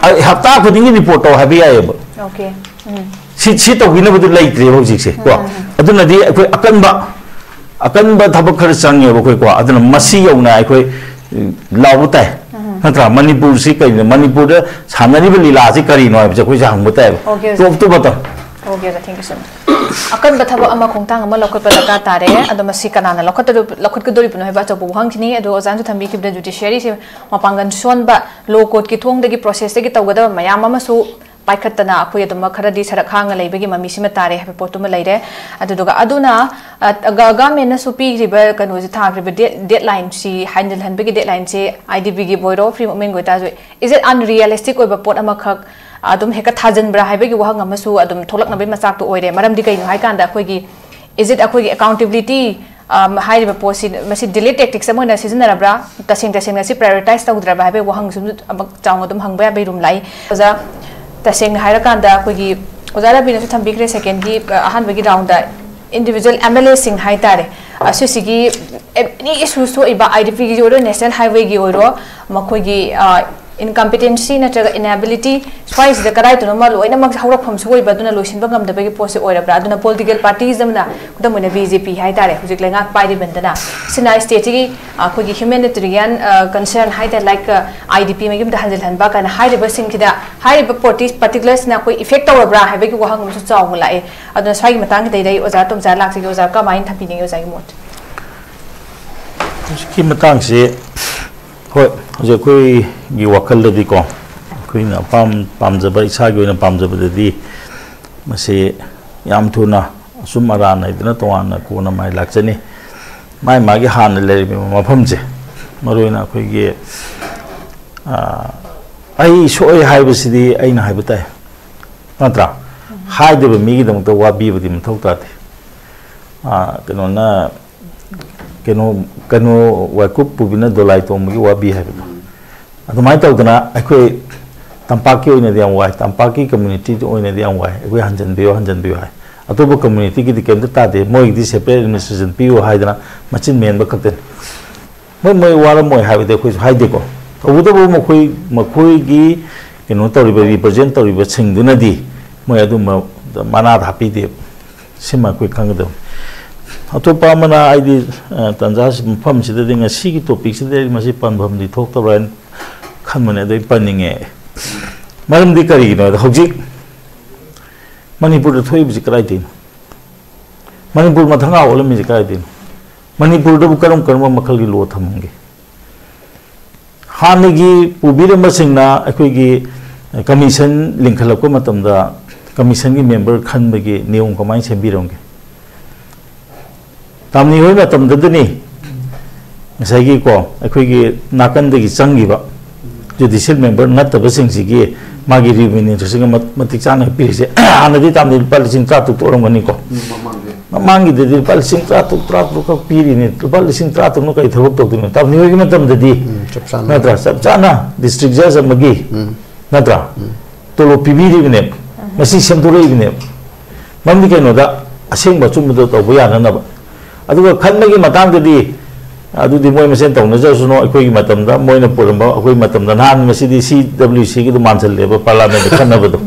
ꯍꯞꯇꯥ ꯈꯨꯗꯤꯡꯒꯤ ꯔꯤꯄꯣꯔꯠ ꯇꯧ ꯍꯥꯏꯕ ꯌꯥꯏꯑꯕ꯫ ꯑꯣꯀꯦ꯫ ꯎꯝ꯫ ꯁꯤ ꯁꯤ ꯇꯧꯕꯤꯅꯕꯗꯨ ꯂꯩꯇ꯭ꯔꯦꯕ ꯍꯧꯖꯤꯛꯁꯦ ꯀꯣ꯫ ꯑꯗꯨꯅꯗꯤ ꯑꯩꯈꯣꯏ ꯑꯀꯟꯕ ꯑꯀꯟꯕ ꯊꯕꯛ ꯈꯔ ꯆꯪꯉꯦꯕ ꯑꯩꯈꯣꯏꯀꯣ꯫ ꯑꯗꯨꯅ ꯃꯁꯤ ꯌꯧꯅ ꯑꯩꯈꯣꯏ ꯂꯥꯎꯕ ꯇꯥꯏ꯫ ꯅꯠꯇ꯭ꯔꯥ? ꯃꯅꯤꯄꯨꯔꯁꯤ ꯀꯩꯅꯣ, ꯃꯅꯤꯄꯨꯔꯗ ꯁꯥꯟꯅꯔꯤꯕ ꯂꯤꯂꯥꯁꯤ ꯀꯔꯤꯅꯣ ꯍꯥꯏꯕꯁꯦ ꯑꯩꯈꯣꯏꯁꯦ ꯍꯪꯕ ꯇꯥꯏꯕ꯫ Okay, Top to bottom꯫ Okay, thank you so much. ꯑꯀꯟꯕ ꯊꯕꯛ ꯑꯃ ꯈꯣꯡꯊꯥꯡ ꯑꯃ ꯂꯧꯈꯠꯄ ꯗꯔꯀꯥꯔ ꯇꯥꯔꯦ꯫ ꯑꯗꯣ ꯃꯁꯤ ꯀꯅꯥꯅ ꯂꯧꯈꯠꯇꯗ- ꯂꯧꯈꯠꯀꯗꯣꯔꯤꯕꯅꯣ ꯍꯥꯏꯕ ꯑꯆꯧꯕ ꯋꯥꯍꯪꯁꯤꯅꯤ꯫ ꯑꯗꯣ ꯑꯣꯖꯥꯅꯁꯨ ꯊꯝꯕꯤꯈꯤꯕꯗ ꯖꯨꯗꯤꯁꯤꯌꯔꯤꯁꯦ ꯃꯄꯥꯡꯒꯜ ꯁꯣꯟꯕ, ꯂꯣ ꯀꯣꯔꯠꯀꯤ ꯊꯣꯡꯗꯒꯤ ꯄ꯭ꯔꯣꯁꯦꯁꯇꯒꯤ ꯇꯧꯒꯗꯕ ꯃꯌꯥꯝ ꯑꯃꯁꯨ ꯄꯥꯏꯈꯠꯇꯅ ꯑꯩꯈꯣꯏ ꯑꯗꯨꯃꯛ ꯈꯔꯗꯤ ꯁꯔꯛ ꯍꯥꯡꯉ ꯂꯩꯕꯒꯤ ꯃꯃꯤ ꯁꯤꯃ ꯇꯥꯔꯦ ꯍꯥꯏꯕ ꯄꯣꯠꯇꯨꯃ ꯂꯩꯔꯦ꯫ ꯑꯗꯨꯗꯨꯒ ꯑꯗꯨꯅ, ꯑ, ꯒ- ꯒꯚꯔꯟꯃꯦꯟꯅꯁꯨ ꯄꯤꯈ꯭ꯔꯤꯕ ꯀꯩꯅꯣꯁꯦ, ꯊꯥꯈ꯭ꯔꯤꯕ ꯗꯦꯠ- ꯗꯦꯠꯂꯥꯏꯟꯁꯤ, ꯍꯟꯖꯤꯜꯍꯟꯕꯒꯤ ꯗꯦꯠꯂꯥꯏꯟꯁꯤ, ꯑꯥꯏ ꯗꯤ ꯄꯤꯒꯤꯕꯨ ꯑꯣꯏꯔꯣ, ꯐ꯭ꯔꯤ ꯃꯨꯚꯃꯦꯟꯒꯤ ꯑꯣꯏꯇꯥꯔꯁꯨ, is it unrealistic ꯑꯣꯏꯕ ꯄꯣꯠ ꯑꯃꯈꯛ ꯑꯗꯨꯝ ꯍꯦꯛꯇ ꯊꯥꯖꯤꯟꯕ꯭ꯔꯥ ꯍꯥꯏꯕꯒꯤ ꯋꯥꯍꯪ ꯑꯃꯁꯨ ꯑꯗꯨꯝ ꯊꯣꯛꯂꯛꯅꯕꯒꯤ ꯃꯆꯥꯛꯇꯣ ꯑꯣꯏꯔꯦ꯫ ꯃꯔꯝꯗꯤ ꯀꯩꯅꯣ ꯍꯥꯏꯀꯥꯟꯗ ꯑꯩꯈꯣꯏꯒꯤ, is it ꯑꯩꯈꯣꯏꯒꯤ ꯑꯦꯀꯥꯎꯟꯇꯦꯕꯤꯂꯤꯇꯤ, ꯑꯝ, ꯍꯥꯏꯔꯤꯕ ꯄꯣꯠꯁꯤ, ꯃꯁꯤ ꯗꯤꯂꯦ ꯇꯦꯛꯇꯤꯛꯁ ꯑꯃ ꯑꯣꯏꯅ ꯁꯤꯖꯤꯟꯅꯔꯕ꯭ꯔꯥ, ꯇꯁꯦꯡ ꯇꯁꯦꯡꯅ ꯁꯤ ꯄ꯭ꯔꯥꯏꯑꯣꯔꯤꯇꯥꯏꯁ ꯇꯧꯗ꯭ꯔꯕ ꯍꯥꯏꯕꯒꯤ ꯋꯥꯍꯪꯁꯨ ꯑꯃꯨꯛ ꯆꯥꯎꯅ ꯑꯗꯨꯝ ꯍꯪꯕ ꯌꯥꯕꯒꯤ ꯔꯨꯝ ꯂꯥꯛꯏ꯫ ꯑꯣꯖꯥ, ꯇꯁꯦꯡꯅ ꯍꯥꯏꯔꯀꯥꯟꯗ ꯑꯩꯈꯣꯏꯒꯤ ꯑꯣꯖꯥ ꯔꯕꯤꯅꯁꯨ ꯊꯝꯕꯤꯈ꯭ꯔꯦ, ꯁꯦꯀꯦꯟꯒꯤ, ꯑ, ꯑꯍꯥꯟꯕꯒꯤ ꯔꯥꯎꯟꯗ ꯏꯟꯗꯤꯕꯤꯖꯨꯋꯦꯜ ꯑꯦꯝ ꯑꯦꯜ ꯑꯦꯁꯤꯡ ꯍꯥꯏꯇꯥꯔꯦ, ꯑꯁꯤꯁꯤꯒꯤ ꯑꯦꯅꯤ ꯏꯁꯨꯁ ꯊꯣꯛꯏꯕ, ꯑꯥꯏ ꯗꯤ ꯄꯤꯒꯤ ꯑꯣꯏꯔꯣ, ꯅꯦꯁꯅꯦꯜ ꯍꯥꯏꯋꯦꯒꯤ ꯑꯣꯏꯔꯣ, ꯃꯈꯣꯏꯒꯤ, ꯑ, ꯏꯟꯀꯝꯄꯤꯇꯦꯟꯁꯤ ꯅꯠꯇ꯭ꯔꯒ ꯏꯟꯑꯦꯕꯤꯂꯤꯇꯤ, ꯁ꯭ꯋꯥꯏꯁꯤꯗ ꯀꯗꯥꯏꯗꯅꯣꯃ ꯂꯣꯏꯅꯃꯛ ꯍꯧꯔꯛꯐꯝꯁꯨ ꯑꯣꯏꯕ, ꯑꯗꯨꯅ ꯂꯣꯏꯁꯤꯟꯕ ꯉꯝꯗꯕꯒꯤ ꯄꯣꯠꯁꯦ ꯑꯣꯏꯔꯕ꯭ꯔꯥ? ꯑꯗꯨꯅ ꯄꯣꯂꯤꯇꯤꯀꯦꯜ ꯄꯥꯔꯇꯤꯁ ꯑꯃꯅ, ꯈꯨꯗꯝ ꯑꯣꯏꯅ ꯕꯤ ꯖꯦ ꯄꯤ ꯍꯥꯏꯇꯥꯔꯦ, ꯍꯧꯖꯤꯛ ꯂꯩꯉꯥꯛ ꯄꯥꯏꯔꯤꯕꯗꯅ, ꯁꯤꯅ ꯁ꯭ꯇꯦꯠꯁꯤꯒꯤ, ꯑ, ꯑꯩꯈꯣꯏꯒꯤ ꯍ꯭ꯌꯨꯃꯦꯅꯤꯇꯦꯔꯤꯌꯟ, ꯑ, ꯀꯟꯁꯔꯟ ꯍꯥꯏꯇꯥꯔꯦ, ꯂꯥꯏꯛ, ꯑ, ꯑꯥꯏ ꯗꯤ ꯄꯤ ꯃꯌꯨꯝꯗ ꯍꯟꯖꯤꯜꯍꯟꯕ ꯀꯥꯏꯅ ꯍꯥꯏꯔꯤꯕꯁꯤꯡꯁꯤꯗ, ꯍꯥꯏꯔꯤꯕ ꯄꯥꯔꯇꯤ ꯄꯥꯔꯇꯤꯀꯨꯂꯔꯁꯤꯅ ꯑꯩꯈꯣꯏ ꯏꯐꯦꯛ ꯇꯧꯔꯕ꯭ꯔꯥ ꯍꯥꯏꯕꯒꯤ ꯋꯥꯍꯪ ꯑꯃꯁꯨ ꯆꯥꯎꯅ ꯂꯥꯛꯑꯦ꯫ ꯑꯗꯨꯅ ꯁ꯭ꯋꯥꯏꯒꯤ ꯃꯇꯥꯡꯁꯤꯗꯩꯗ ꯑꯩ ꯑꯣꯖꯥ ꯇꯣꯝꯆꯥ ꯂꯥꯛꯆꯒꯦ꯫ ꯑꯣꯖꯥ, ꯀꯃꯥꯏꯅ ꯊꯝꯕꯤꯅꯤꯡꯉꯤ ꯑꯣꯖꯥꯒꯤ ꯃꯣꯠ? ꯍꯧꯖꯤꯛꯀꯤ ꯃꯇꯥꯡꯁꯦ, ꯍꯣꯏ, ꯍꯧꯖꯤꯛ ꯑꯩꯈꯣꯏꯒꯤ ꯋꯥꯈꯜꯗꯗꯤꯀꯣ, ꯑꯩꯈꯣꯏꯅ ꯑꯄꯥꯝ ꯄꯥꯝꯖꯕ, ꯏꯁꯥꯒꯤ ꯑꯣꯏꯅ ꯄꯥꯝꯖꯕꯗꯗꯤ ꯃꯁꯤ ꯌꯥꯝ ꯊꯨꯅ ꯑꯆꯨꯝ ꯑꯔꯥꯟ ꯍꯥꯏꯗꯅ ꯇꯣꯉꯥꯟꯅ ꯀꯣꯟꯅ ꯃꯥꯏ ꯂꯥꯛꯆꯅꯤ꯫ ꯃꯥꯏ ꯃꯥꯒꯤ ꯍꯥꯟꯅ ꯂꯩꯔꯝꯃꯤꯕ ꯃꯐꯝꯁꯦ, ꯃꯔꯨꯑꯣꯏꯅ ꯑꯩꯈꯣꯏꯒꯤ, ꯑ, ꯑꯩ ꯁꯣꯛꯑꯦ ꯍꯥꯏꯕꯁꯤꯗꯤ ꯑꯩꯅ ꯍꯥꯏꯕ ꯇꯥꯏ, ꯅꯠꯇ꯭ꯔꯥ? ꯍꯥꯏꯗꯕ ꯃꯤꯒꯤꯗꯃꯛꯇ ꯋꯥꯕꯤꯕꯗꯤ ꯃꯊꯧ ꯇꯥꯗꯦ꯫ ꯑ, ꯀꯩꯅꯣꯅ, ꯀꯩꯅꯣ, ꯀꯩꯅꯣ, ꯋꯥꯏꯀꯨꯞ ꯄꯨꯕꯤꯅ ꯗꯣꯂꯥꯏ ꯇꯣꯡꯕꯒꯤ ꯋꯥꯕꯤ ꯍꯥꯏꯕꯗꯣ꯫ ꯑꯗꯨꯃꯥꯏꯅ ꯇꯧꯗꯅ ꯑꯩꯈꯣꯏ ꯇꯝꯄꯥꯛꯀꯤ ꯑꯣꯏꯅꯗꯤ ꯌꯥꯝ ꯋꯥꯏ, ꯇꯝꯄꯥꯛꯀꯤ ꯀꯝꯃ꯭ꯌꯨꯅꯤꯇꯤꯗ ꯑꯣꯏꯅꯗꯤ ꯌꯥꯝ ꯋꯥꯏ꯫ ꯑꯩꯈꯣꯏ ꯍꯟꯖꯟꯕꯤꯌꯨ, ꯍꯟꯖꯟꯕꯤꯌꯨ ꯍꯥꯏ꯫ ꯑꯇꯣꯞꯄ ꯀꯝꯃ꯭ꯌꯨꯅꯤꯇꯤꯒꯤꯗꯤ ꯀꯩꯝꯇ ꯇꯥꯗꯦ, ꯃꯣꯏꯒꯤꯗꯤ ꯁꯦꯄꯔꯦꯠ ꯑꯦꯗꯃꯤꯅꯤꯁꯇ꯭ꯔꯦꯁꯟ ꯄꯤꯌꯨ ꯍꯥꯏꯗꯅ ꯃꯆꯤꯟ ꯃꯦꯟꯕ ꯈꯛꯇꯅꯤ꯫ ꯃꯣꯏ ꯃꯣꯏ ꯋꯥꯔꯝꯃꯣꯏ ꯍꯥꯏꯕꯗꯤ ꯑꯩꯈꯣꯏꯁꯨ ꯍꯥꯏꯗꯦꯀꯣ꯫ ꯇꯧꯕꯇꯕꯨ ꯃꯈꯣꯏ ꯃꯈꯣꯏꯒꯤ ꯀꯩꯅꯣ ꯇꯧꯔꯤꯕ, ꯔꯤꯄ꯭ꯔꯖꯦꯟ ꯇꯧꯔꯤꯕꯁꯤꯡꯗꯨꯅꯗꯤ ꯃꯣꯏ ꯑꯗꯨꯝꯕ ꯃꯅꯥꯗ ꯍꯥꯞꯄꯤꯗꯦꯕ꯫ ꯁꯤꯃ ꯑꯩꯈꯣꯏ ꯈꯪꯒꯗꯕꯅꯤ꯫ ꯑꯇꯣꯞꯄ ꯑꯃꯅ, ꯑꯩꯗꯤ ꯑ, ꯇꯥꯟꯖꯥꯁꯤ, ꯃꯐꯝꯁꯤꯗꯗꯤ ꯉꯁꯤꯒꯤ ꯇꯣꯄꯤꯛꯁꯤꯗ ꯑꯩ ꯃꯁꯤ ꯄꯟꯐꯝꯗꯤ ꯊꯣꯛꯇꯕ꯭ꯔꯥ ꯍꯥꯏꯅ ꯈꯟꯕꯅꯦ, ꯑꯗꯣ ꯑꯩ ꯄꯟꯅꯤꯡꯉꯦ꯫ ꯃꯔꯝꯗꯤ ꯀꯔꯤꯒꯤꯅꯣ ꯍꯥꯏꯗ, ꯍꯧꯖꯤꯛ ꯃꯅꯤꯄꯨꯔꯗ ꯊꯣꯛꯏꯕꯁꯤ ꯀꯗꯥꯏꯗꯩꯅꯣ? ꯃꯅꯤꯄꯨꯔ ꯃꯊꯪ ꯑꯣꯜꯂꯝꯃꯤꯁꯤ ꯀꯗꯥꯏꯗꯩꯅꯣ? ꯃꯅꯤꯄꯨꯔꯗꯕꯨ ꯀꯔꯝ ꯀꯔꯝꯕ ꯃꯈꯜꯒꯤ ꯂꯣ ꯊꯝꯃꯝꯒꯦ? ꯍꯥꯟꯅꯒꯤ ꯄꯨꯕꯤꯔꯝꯕꯁꯤꯡꯅ ꯑꯩꯈꯣꯏꯒꯤ ꯀꯃꯤꯁꯟ ꯂꯤꯡꯈꯠꯂꯛꯄ ꯃꯇꯝꯗ ꯀꯃꯤꯁꯟꯒꯤ ꯃꯦꯝꯕꯔ ꯈꯟꯕꯒꯤ ꯅꯤꯌꯣꯝ ꯀꯃꯥꯏꯅ ꯁꯦꯝꯕꯤꯔꯝꯒꯦ? ꯇꯥꯝꯅꯤ ꯍꯣꯏ ꯃꯇꯝꯗꯨꯗꯅꯤ ꯉꯁꯥꯏꯒꯤꯀꯣ, ꯑꯩꯈꯣꯏꯒꯤ ꯅꯥꯀꯟꯗꯒꯤ ꯆꯪꯈꯤꯕ ꯖꯨꯗꯤꯁꯤꯌꯦꯜ ꯃꯦꯝꯕꯔ ꯅꯠꯇꯕꯁꯤꯡꯁꯤꯒꯤ ꯃꯥꯒꯤ ꯔꯤꯃ꯭ꯌꯨꯅꯦꯔꯦꯁꯟꯒ ꯃ-, ꯃꯇꯤꯛ ꯆꯥꯅ ꯄꯤꯔꯤꯁꯦ꯫ ꯍꯥꯟꯅꯗꯤ ꯇꯥꯝꯅꯤ ꯂꯨꯄꯥ ꯂꯤꯁꯤꯡ ꯇꯔꯥ ꯇꯔꯨꯛ ꯇꯣꯛꯂꯝꯒꯅꯤꯀꯣ꯫ ꯎꯝ, ꯃꯃꯥꯡꯗꯤ꯫ ꯃꯃꯥꯡꯒꯤꯗꯗꯤ ꯂꯨꯄꯥ ꯂꯤꯁꯤꯡ ꯇꯔꯥ ꯇꯔꯨꯛ, ꯇꯔꯥ ꯇꯔꯨꯛ ꯈꯛ ꯄꯤꯔꯤꯅꯤ꯫ ꯂꯨꯄꯥ ꯂꯤꯁꯤꯡ ꯇꯔꯥ ꯇꯔꯨꯛꯅ ꯀꯔꯤ ꯊꯕꯛ ꯇꯧꯗꯣꯏꯅꯣ? ꯇꯥꯝꯅꯤ ꯍꯣꯏꯒꯤ ꯃꯇꯝꯗꯗꯤ ꯎꯝ, ꯆꯞ ꯆꯥꯅ꯫ ꯅꯠꯇ꯭ꯔꯥ? ꯆꯞ ꯆꯥꯅ ꯗꯤꯁꯇ꯭ꯔꯤꯛ ꯖꯖ ꯑꯃꯒꯤ ꯎꯝ꯫ ꯅꯠꯇ꯭ꯔꯥ? ꯎꯝ꯫ ꯇꯣꯂꯣꯞ ꯄꯤꯕꯤꯔꯤꯕꯅꯦꯕ꯫ ꯃꯁꯤ ꯁꯦꯝꯗꯣꯔꯛꯏꯕꯅꯦꯕ꯫ ꯃꯔꯝꯗꯤ ꯀꯩꯅꯣꯗ, ꯑꯁꯦꯡꯕ ꯑꯆꯨꯝꯕꯗꯣ ꯇꯧꯕ ꯌꯥꯅꯅꯕ꯫ ꯑꯗꯨꯒ ꯈꯟꯕꯒꯤ ꯃꯇꯥꯡꯗꯗꯤ, ꯑꯗꯨꯗꯤ ꯃꯣꯏ ꯃꯁꯦꯟ ꯇꯧꯅꯖꯔꯁꯅꯨ꯫ ꯑꯩꯈꯣꯏꯒꯤ ꯃꯇꯝꯗ ꯃꯣꯏꯅ ꯄꯨꯔꯝꯕ, ꯑꯩꯈꯣꯏꯒꯤ ꯃꯇꯝꯗ, ꯅꯍꯥꯟ ꯃꯁꯤꯗꯤ ꯁꯤ ꯗꯕ꯭ꯂꯤꯎ ꯁꯤꯒꯤꯗꯣ ꯃꯥꯟꯁꯜꯂꯦꯕ, ꯄꯥꯔꯂꯥꯃꯦꯟꯗ ꯈꯟꯅꯕꯗꯣ꯫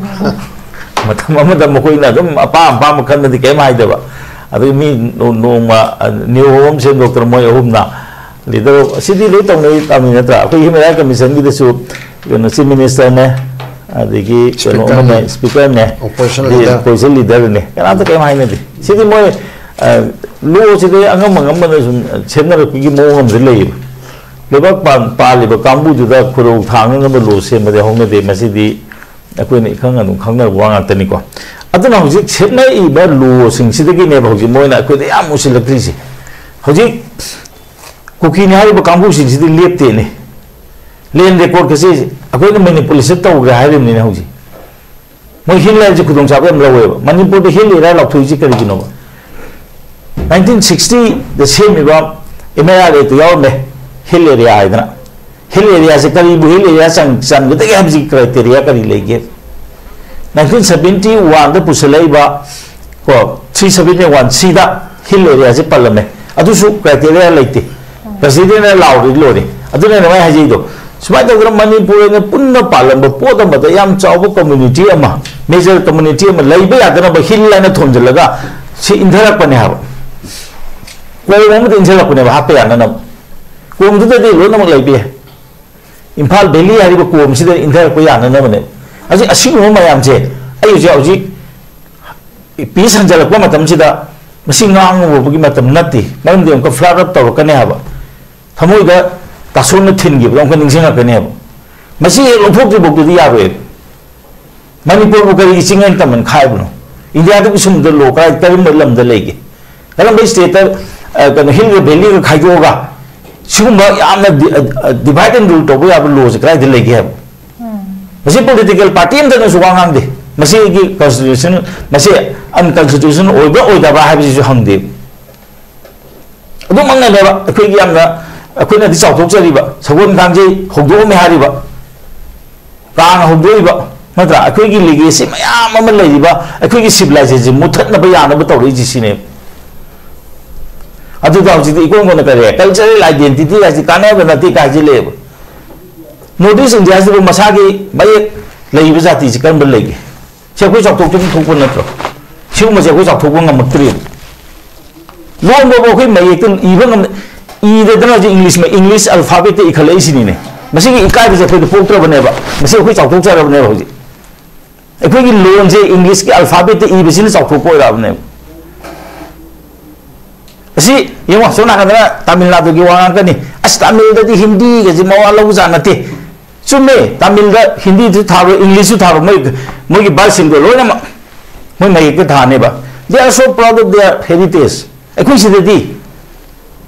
ꯃꯇꯝ ꯑꯃꯗ ꯃꯈꯣꯏꯅ ꯑꯗꯨꯝ ꯑꯄꯥꯝ ꯑꯄꯥꯝꯕ ꯈꯟꯕꯗꯤ ꯀꯔꯤꯝ ꯍꯥꯏꯗꯕ꯫ ꯑꯗꯨꯒꯤ ꯃꯤ ꯅꯣ-, ꯅꯣꯡꯃ, ꯑ, ꯅꯤꯌꯣꯝ ꯑꯃ ꯁꯦꯝꯗꯣꯛꯇꯅ ꯃꯣꯏ ꯑꯍꯨꯝꯅ ꯂꯤꯗꯔ, ꯁꯤꯗꯤ ꯂꯣꯏ ꯇꯧꯅꯩ, ꯇꯥꯃꯤ ꯅꯠꯇ꯭ꯔꯥ? ꯑꯩꯈꯣꯏ ꯍ꯭ꯌꯨꯃꯦꯟ ꯔꯥꯏꯠ ꯀꯃꯤꯁꯟꯒꯤꯗꯁꯨ ꯀꯩꯅꯣ, ꯆꯤꯐ ꯃꯤꯅꯤꯁꯇꯔꯅꯦ, ꯑꯗꯒꯤ ꯀꯩꯅꯣ ꯁ꯭ꯄꯤꯀꯔꯅꯦ꯫ ꯑꯃꯅꯦ, ꯁ꯭ꯄꯤꯀꯔꯅꯦ, ꯑꯣꯄꯣꯖꯤꯁꯟ ꯑꯗꯒꯤ ꯂꯤꯗꯔ꯫ ꯑꯣꯄꯣꯖꯤꯁꯟ ꯂꯤꯗꯔꯅꯦ, ꯀꯅꯥꯝꯇ ꯀꯔꯤꯝ ꯍꯥꯏꯅꯗꯦ꯫ ꯁꯤꯗꯤ ꯃꯣꯏ, ꯑ, ꯂꯣꯁꯤꯗꯤ ꯑꯉꯝ ꯑꯉꯝꯕꯅ ꯁꯨꯝ ꯁꯦꯝꯅꯔꯛꯄꯒꯤ ꯃꯑꯣꯡ ꯑꯃꯗꯤ ꯂꯩꯌꯦꯕ꯫ ꯂꯩꯕꯥꯛ ꯄꯥꯟ-, ꯄꯥꯜꯂꯤꯕ ꯀꯥꯡꯕꯨꯗꯨꯗ ꯈꯨꯗꯣꯡ ꯊꯥꯡꯅꯅꯕ ꯂꯣ ꯁꯦꯝꯕꯗꯤ ꯍꯧꯅꯗꯦ꯫ ꯃꯁꯤꯗꯤ ꯑꯩꯈꯣꯏꯅ ꯏꯈꯪ ꯑꯗꯨꯝ ꯈꯪꯅꯔꯕ ꯋꯥ ꯉꯥꯛꯇꯅꯤꯀꯣ꯫ ꯑꯗꯨꯅ ꯍꯧꯖꯤꯛ ꯁꯦꯝꯅꯔꯤꯕ ꯂꯣꯁꯤꯡꯁꯤꯗꯒꯤꯅꯦꯕ ꯍꯧꯖꯤꯛ ꯃꯣꯏꯅ ꯑꯩꯈꯣꯏꯗ ꯌꯥꯝ ꯎꯁꯤꯜꯂꯛꯇ꯭ꯔꯤꯁꯦ꯫ ꯍꯧꯖꯤꯛ ꯀꯨꯀꯤꯅꯤ ꯍꯥꯏꯔꯤꯕ ꯀꯥꯡꯕꯨꯁꯤꯡꯁꯤꯗꯤ ꯂꯦꯞꯇꯦꯅꯦ꯫ ꯂꯦꯟ ꯔꯦꯀꯣꯔꯠꯀꯁꯦ ꯑꯩꯈꯣꯏꯅ ꯃꯦꯅꯤꯄꯨꯂꯦꯁꯟ ꯇꯧꯈ꯭ꯔꯦ ꯍꯥꯏꯔꯤꯕꯅꯤꯅꯦ ꯍꯧꯖꯤꯛ꯫ ꯃꯣꯏ ꯍꯤꯜ ꯂꯥꯏꯟꯁꯦ ꯈꯨꯗꯣꯡꯆꯥꯕ ꯌꯥꯝ ꯂꯧꯋꯦꯕ꯫ ꯃꯅꯤꯄꯨꯔꯗ ꯍꯤꯜ ꯑꯦꯔꯤꯌꯥ ꯂꯥꯎꯊꯣꯛꯏꯁꯦ ꯀꯔꯤꯒꯤꯅꯣꯕ? ꯅꯥꯏꯟꯇꯤꯟ ꯁꯤꯛꯁꯇꯤꯗ ꯁꯦꯝꯃꯤꯕ ꯑꯦꯝ ꯑꯥꯏ ꯑꯥꯔ ꯑꯦꯛꯇ ꯌꯥꯎꯔꯝꯃꯦ, ꯍꯤꯜ ꯑꯦꯔꯤꯌꯥ ꯍꯥꯏꯗꯅ꯫ ꯍꯤꯜ ꯑꯦꯔꯤꯌꯥꯁꯦ ꯀꯔꯤꯕꯨ ꯍꯤꯜ ꯑꯦꯔꯤꯌꯥ ꯆꯟ-, ꯆꯟꯒꯗꯒꯦ ꯍꯥꯏꯕꯁꯤꯒꯤ ꯀ꯭ꯔꯥꯏꯇꯦꯔꯤꯌꯥ ꯀꯔꯤ ꯂꯩꯒꯦ? ꯅꯥꯏꯟꯇꯤꯟ ꯁꯕꯦꯟꯇꯤ ꯋꯥꯟꯗ ꯄꯨꯁꯜꯂꯛꯏꯕ ꯀꯣ, three seventy one C ꯗ ꯍꯤꯜ ꯑꯦꯔꯤꯌꯥꯁꯦ ꯄꯜꯂꯝꯃꯦ꯫ ꯑꯗꯨꯁꯨ ꯀ꯭ꯔꯥꯏꯇꯦꯔꯤꯌꯥ ꯂꯩꯇꯦ꯫ ꯄ꯭ꯔꯁꯤꯗꯦꯟꯅ ꯂꯥꯎꯔꯗꯤ ꯂꯣꯏꯔꯦ꯫ ꯑꯗꯨꯅ ꯑꯩꯅ ꯃꯥꯏ ꯍꯥꯏꯖꯩꯗꯣ, ꯁꯨꯃꯥꯏꯅ ꯇꯧꯗꯅ ꯃꯅꯤꯄꯨꯔ ꯑꯣꯏꯅ ꯄꯨꯟꯅ ꯄꯥꯜꯂꯝꯕ ꯄꯣꯠ ꯑꯃꯗ ꯌꯥꯝ ꯆꯥꯎꯕ ꯀꯝꯃ꯭ꯌꯨꯅꯤꯇꯤ ꯑꯃ, ꯃꯦꯖꯔ ꯀꯝꯃ꯭ꯌꯨꯅꯤꯇꯤ ꯑꯃ ꯂꯩꯕ ꯌꯥꯗꯅꯕ ꯍꯤꯜ ꯍꯥꯏꯅ ꯊꯣꯟꯖꯤꯜꯂꯒ ꯁꯤ ꯏꯟꯊꯔꯛꯄꯅꯦ ꯍꯥꯏꯕ꯫ ꯀꯣꯝ ꯑꯃꯗ ꯏꯟꯁꯤꯜꯂꯛꯄꯅꯦꯕ ꯍꯥꯞꯄ ꯌꯥꯅꯅꯕ꯫ ꯀꯣꯝꯗꯨꯗꯗꯤ ꯂꯣꯏꯅꯃꯛ ꯂꯩꯕ ꯌꯥꯏ꯫ ꯏꯝꯐꯥꯜ ꯚꯦꯂꯤ ꯍꯥꯏꯔꯤꯕ ꯀꯣꯝꯁꯤꯗ ꯏꯟꯊꯔꯛꯄ ꯌꯥꯅꯅꯕꯅꯦꯕ꯫ ꯍꯧꯖꯤꯛ ꯑꯁꯤꯒꯨꯝꯕ ꯃꯌꯥꯝꯁꯦ ꯑꯩ ꯍꯧꯖꯤꯛ ꯍꯧꯖꯤꯛ ꯄꯤꯁ ꯍꯟꯖꯜꯂꯛꯄ ꯃꯇꯝꯁꯤꯗ ꯃꯁꯤ ꯉꯥꯡꯉꯨꯕꯒꯤ ꯃꯇꯝ ꯅꯠꯇꯦ꯫ ꯃꯔꯝꯗꯤ ꯑꯃꯨꯛꯀ ꯐ꯭ꯂꯠ ꯑꯞ ꯇꯧꯔꯛꯀꯅꯦ ꯍꯥꯏꯕ꯫ ꯊꯃꯣꯏꯗ ꯇꯥꯁꯣꯟꯅ ꯊꯤꯟꯈꯤꯕꯗꯣ ꯑꯃꯨꯛꯀ ꯅꯤꯡꯁꯤꯡꯉꯛꯀꯅꯦꯕ꯫ ꯃꯁꯤ ꯍꯦꯛ ꯂꯧꯊꯣꯛꯇ꯭ꯔꯤ ꯐꯥꯎꯗꯗꯤ ꯌꯥꯔꯣꯏꯕ꯫ ꯃꯅꯤꯄꯨꯔꯕꯨ ꯀꯔꯤꯒꯤ ꯆꯤꯡ ꯑꯅꯤ ꯇꯝꯕꯅ ꯈꯥꯏꯕꯅꯣ? ꯏꯟꯗꯤꯌꯥꯗ ꯄꯤꯁꯨꯝꯗ ꯂꯣ ꯀꯔꯥꯏ, ꯀꯔꯝꯕ ꯂꯝꯗ ꯂꯩꯒꯦ? ꯀꯔꯝꯕ ꯁ꯭ꯇꯦꯠꯇ, ꯑ, ꯀꯩꯅꯣ, ꯍꯤꯜꯒ ꯚꯦꯂꯤꯒ ꯈꯥꯏꯗꯣꯛꯑꯒ ꯁꯤꯒꯨꯝꯕ ꯌꯥꯝꯅ ꯗꯤ-, ꯑ, ꯑ, ꯗꯤꯚꯥꯏꯠ ꯑꯦꯟ ꯔꯨꯜ ꯇꯧꯕ ꯌꯥꯕ ꯂꯣꯁꯦ ꯀꯗꯥꯏꯗ ꯂꯩꯒꯦ ꯍꯥꯏꯕ? ꯃꯁꯤ ꯄꯣꯂꯤꯇꯤꯀꯦꯜ ꯄꯥꯔꯇꯤ ꯑꯝꯇꯅꯁꯨ ꯋꯥ ꯉꯥꯡꯗꯦ꯫ ꯃꯁꯤꯒꯤ ꯀꯟꯁꯇꯤꯇ꯭ꯌꯨꯁꯟ, ꯃꯁꯤ ꯑꯟꯀꯟꯁꯇꯤꯇ꯭ꯌꯨꯁꯟ ꯑꯣꯏꯕ꯭ꯔꯥ ꯑꯣꯏꯗꯕ꯭ꯔꯥ ꯍꯥꯏꯕꯁꯤꯁꯨ ꯍꯪꯗꯦ꯫ ꯑꯗꯨꯃꯛꯅꯅꯦꯕ ꯑꯩꯈꯣꯏꯒꯤ ꯌꯥꯝꯅ, ꯑꯩꯈꯣꯏꯅꯗꯤ ꯆꯥꯎꯊꯣꯛꯆꯔꯤꯕ, ꯁꯒꯣꯜ ꯀꯥꯡꯖꯩ ꯍꯧꯗꯣꯛꯑꯝꯃꯦ ꯍꯥꯏꯔꯤꯕ, ꯀꯥꯡ ꯍꯧꯗꯣꯛꯏꯕ, ꯅꯠꯇ꯭ꯔꯥ? ꯑꯩꯈꯣꯏꯒꯤ ꯂꯤꯒꯦꯁꯤ ꯃꯌꯥꯝ ꯑꯃ ꯂꯩꯔꯤꯕ, ꯑꯩꯈꯣꯏꯒꯤ ꯁꯤꯚꯤꯂꯥꯏꯖꯦꯁꯟ ꯃꯨꯠꯊꯠꯅꯕ ꯌꯥꯅꯕ ꯇꯧꯔꯛꯏꯁꯤ ꯁꯤꯅꯦꯕ꯫ ꯑꯗꯨꯗ ꯍꯧꯖꯤꯛꯇꯤ ꯏꯀꯣꯟ ꯀꯣꯟꯅ ꯀꯔꯤ ꯀꯜꯆꯔꯦꯜ ꯑꯥꯏꯗꯦꯟꯇꯤꯇꯤ ꯍꯥꯏꯁꯤ ꯀꯥꯟꯅꯕ ꯅꯠꯇꯦ ꯀꯥꯏꯁꯤ ꯂꯩꯌꯦꯕ꯫ ꯅꯣꯔꯠ ꯏꯁ ꯏꯟꯗꯤꯌꯥꯁꯤꯕꯨ ꯃꯁꯥꯒꯤ ꯃꯌꯦꯛ ꯂꯩꯕ ꯖꯥꯇꯤꯁꯤ ꯀꯔꯝꯕ ꯂꯩꯒꯦ? ꯁꯤ ꯑꯩꯈꯣꯏ ꯆꯥꯎꯊꯣꯛꯆꯐꯝ ꯊꯣꯛꯄ ꯅꯠꯇ꯭ꯔꯣ? ꯁꯤꯒꯨꯝꯕꯁꯦ ꯑꯩꯈꯣꯏ ꯆꯥꯎꯊꯣꯛꯄ ꯉꯝꯃꯛꯇ꯭ꯔꯦꯕ꯫ ꯂꯣꯟ ꯐꯥꯎꯕ ꯑꯩꯈꯣꯏ ꯃꯌꯦꯛꯇ ꯏꯕ ꯉꯝꯗ-, ꯏꯗꯗꯅ ꯍꯧꯖꯤꯛ ꯏꯪꯂꯤꯁ, ꯏꯪꯂꯤꯁ ꯑꯜꯐꯥꯕꯦꯠꯇ ꯏꯈꯠꯂꯛꯏꯁꯤꯅꯤꯅꯦ꯫ ꯃꯁꯤꯒꯤ ꯏꯀꯥꯏꯕꯁꯦ ꯑꯩꯈꯣꯏꯗ ꯄꯣꯛꯇ꯭ꯔꯕꯅꯦꯕ꯫ ꯃꯁꯤ ꯑꯩꯈꯣꯏ ꯆꯥꯎꯊꯣꯛꯆꯔꯕꯅꯦꯕ ꯍꯧꯖꯤꯛ꯫ ꯑꯩꯈꯣꯏꯒꯤ ꯂꯣꯟꯁꯦ ꯏꯪꯂꯤꯁꯀꯤ ꯑꯜꯐꯥꯕꯦꯠꯇ ꯏꯕꯁꯤꯅ ꯆꯥꯎꯊꯣꯛꯄ ꯑꯣꯏꯔꯛꯑꯕꯅꯦꯕ꯫ ꯑꯁꯤ ꯌꯦꯡꯉꯣ, ꯁꯣꯝ ꯅꯥꯀꯟꯗꯅ ꯇꯥꯃꯤꯜ ꯅꯥꯗꯨꯒꯤ ꯋꯥ ꯉꯥꯡꯉꯛꯀꯅꯤ, "ꯑꯁ, ꯇꯥꯃꯤꯜꯗꯗꯤ ꯍꯤꯟꯗꯤꯒꯁꯦ ꯃꯋꯥ ꯂꯧꯕꯖꯥꯠ ꯅꯠꯇꯦ"꯫ ꯆꯨꯝꯃꯦ, ꯇꯥꯃꯤꯜꯗ ꯍꯤꯟꯗꯤꯁꯨ ꯊꯥꯔꯣꯏ, ꯏꯪꯂꯤꯁꯁꯨ ꯊꯥꯔꯣꯏ, ꯃꯣꯏ, ꯃꯣꯏꯒꯤ ꯕꯔꯠꯁꯤꯡꯗꯣ ꯂꯣꯏꯅꯃꯛ ꯃꯣꯏ ꯃꯌꯦꯛꯇ ꯊꯥꯅꯦꯕ꯫ They are so proud of their heritage. ꯑꯩꯈꯣꯏ ꯁꯤꯗꯗꯤ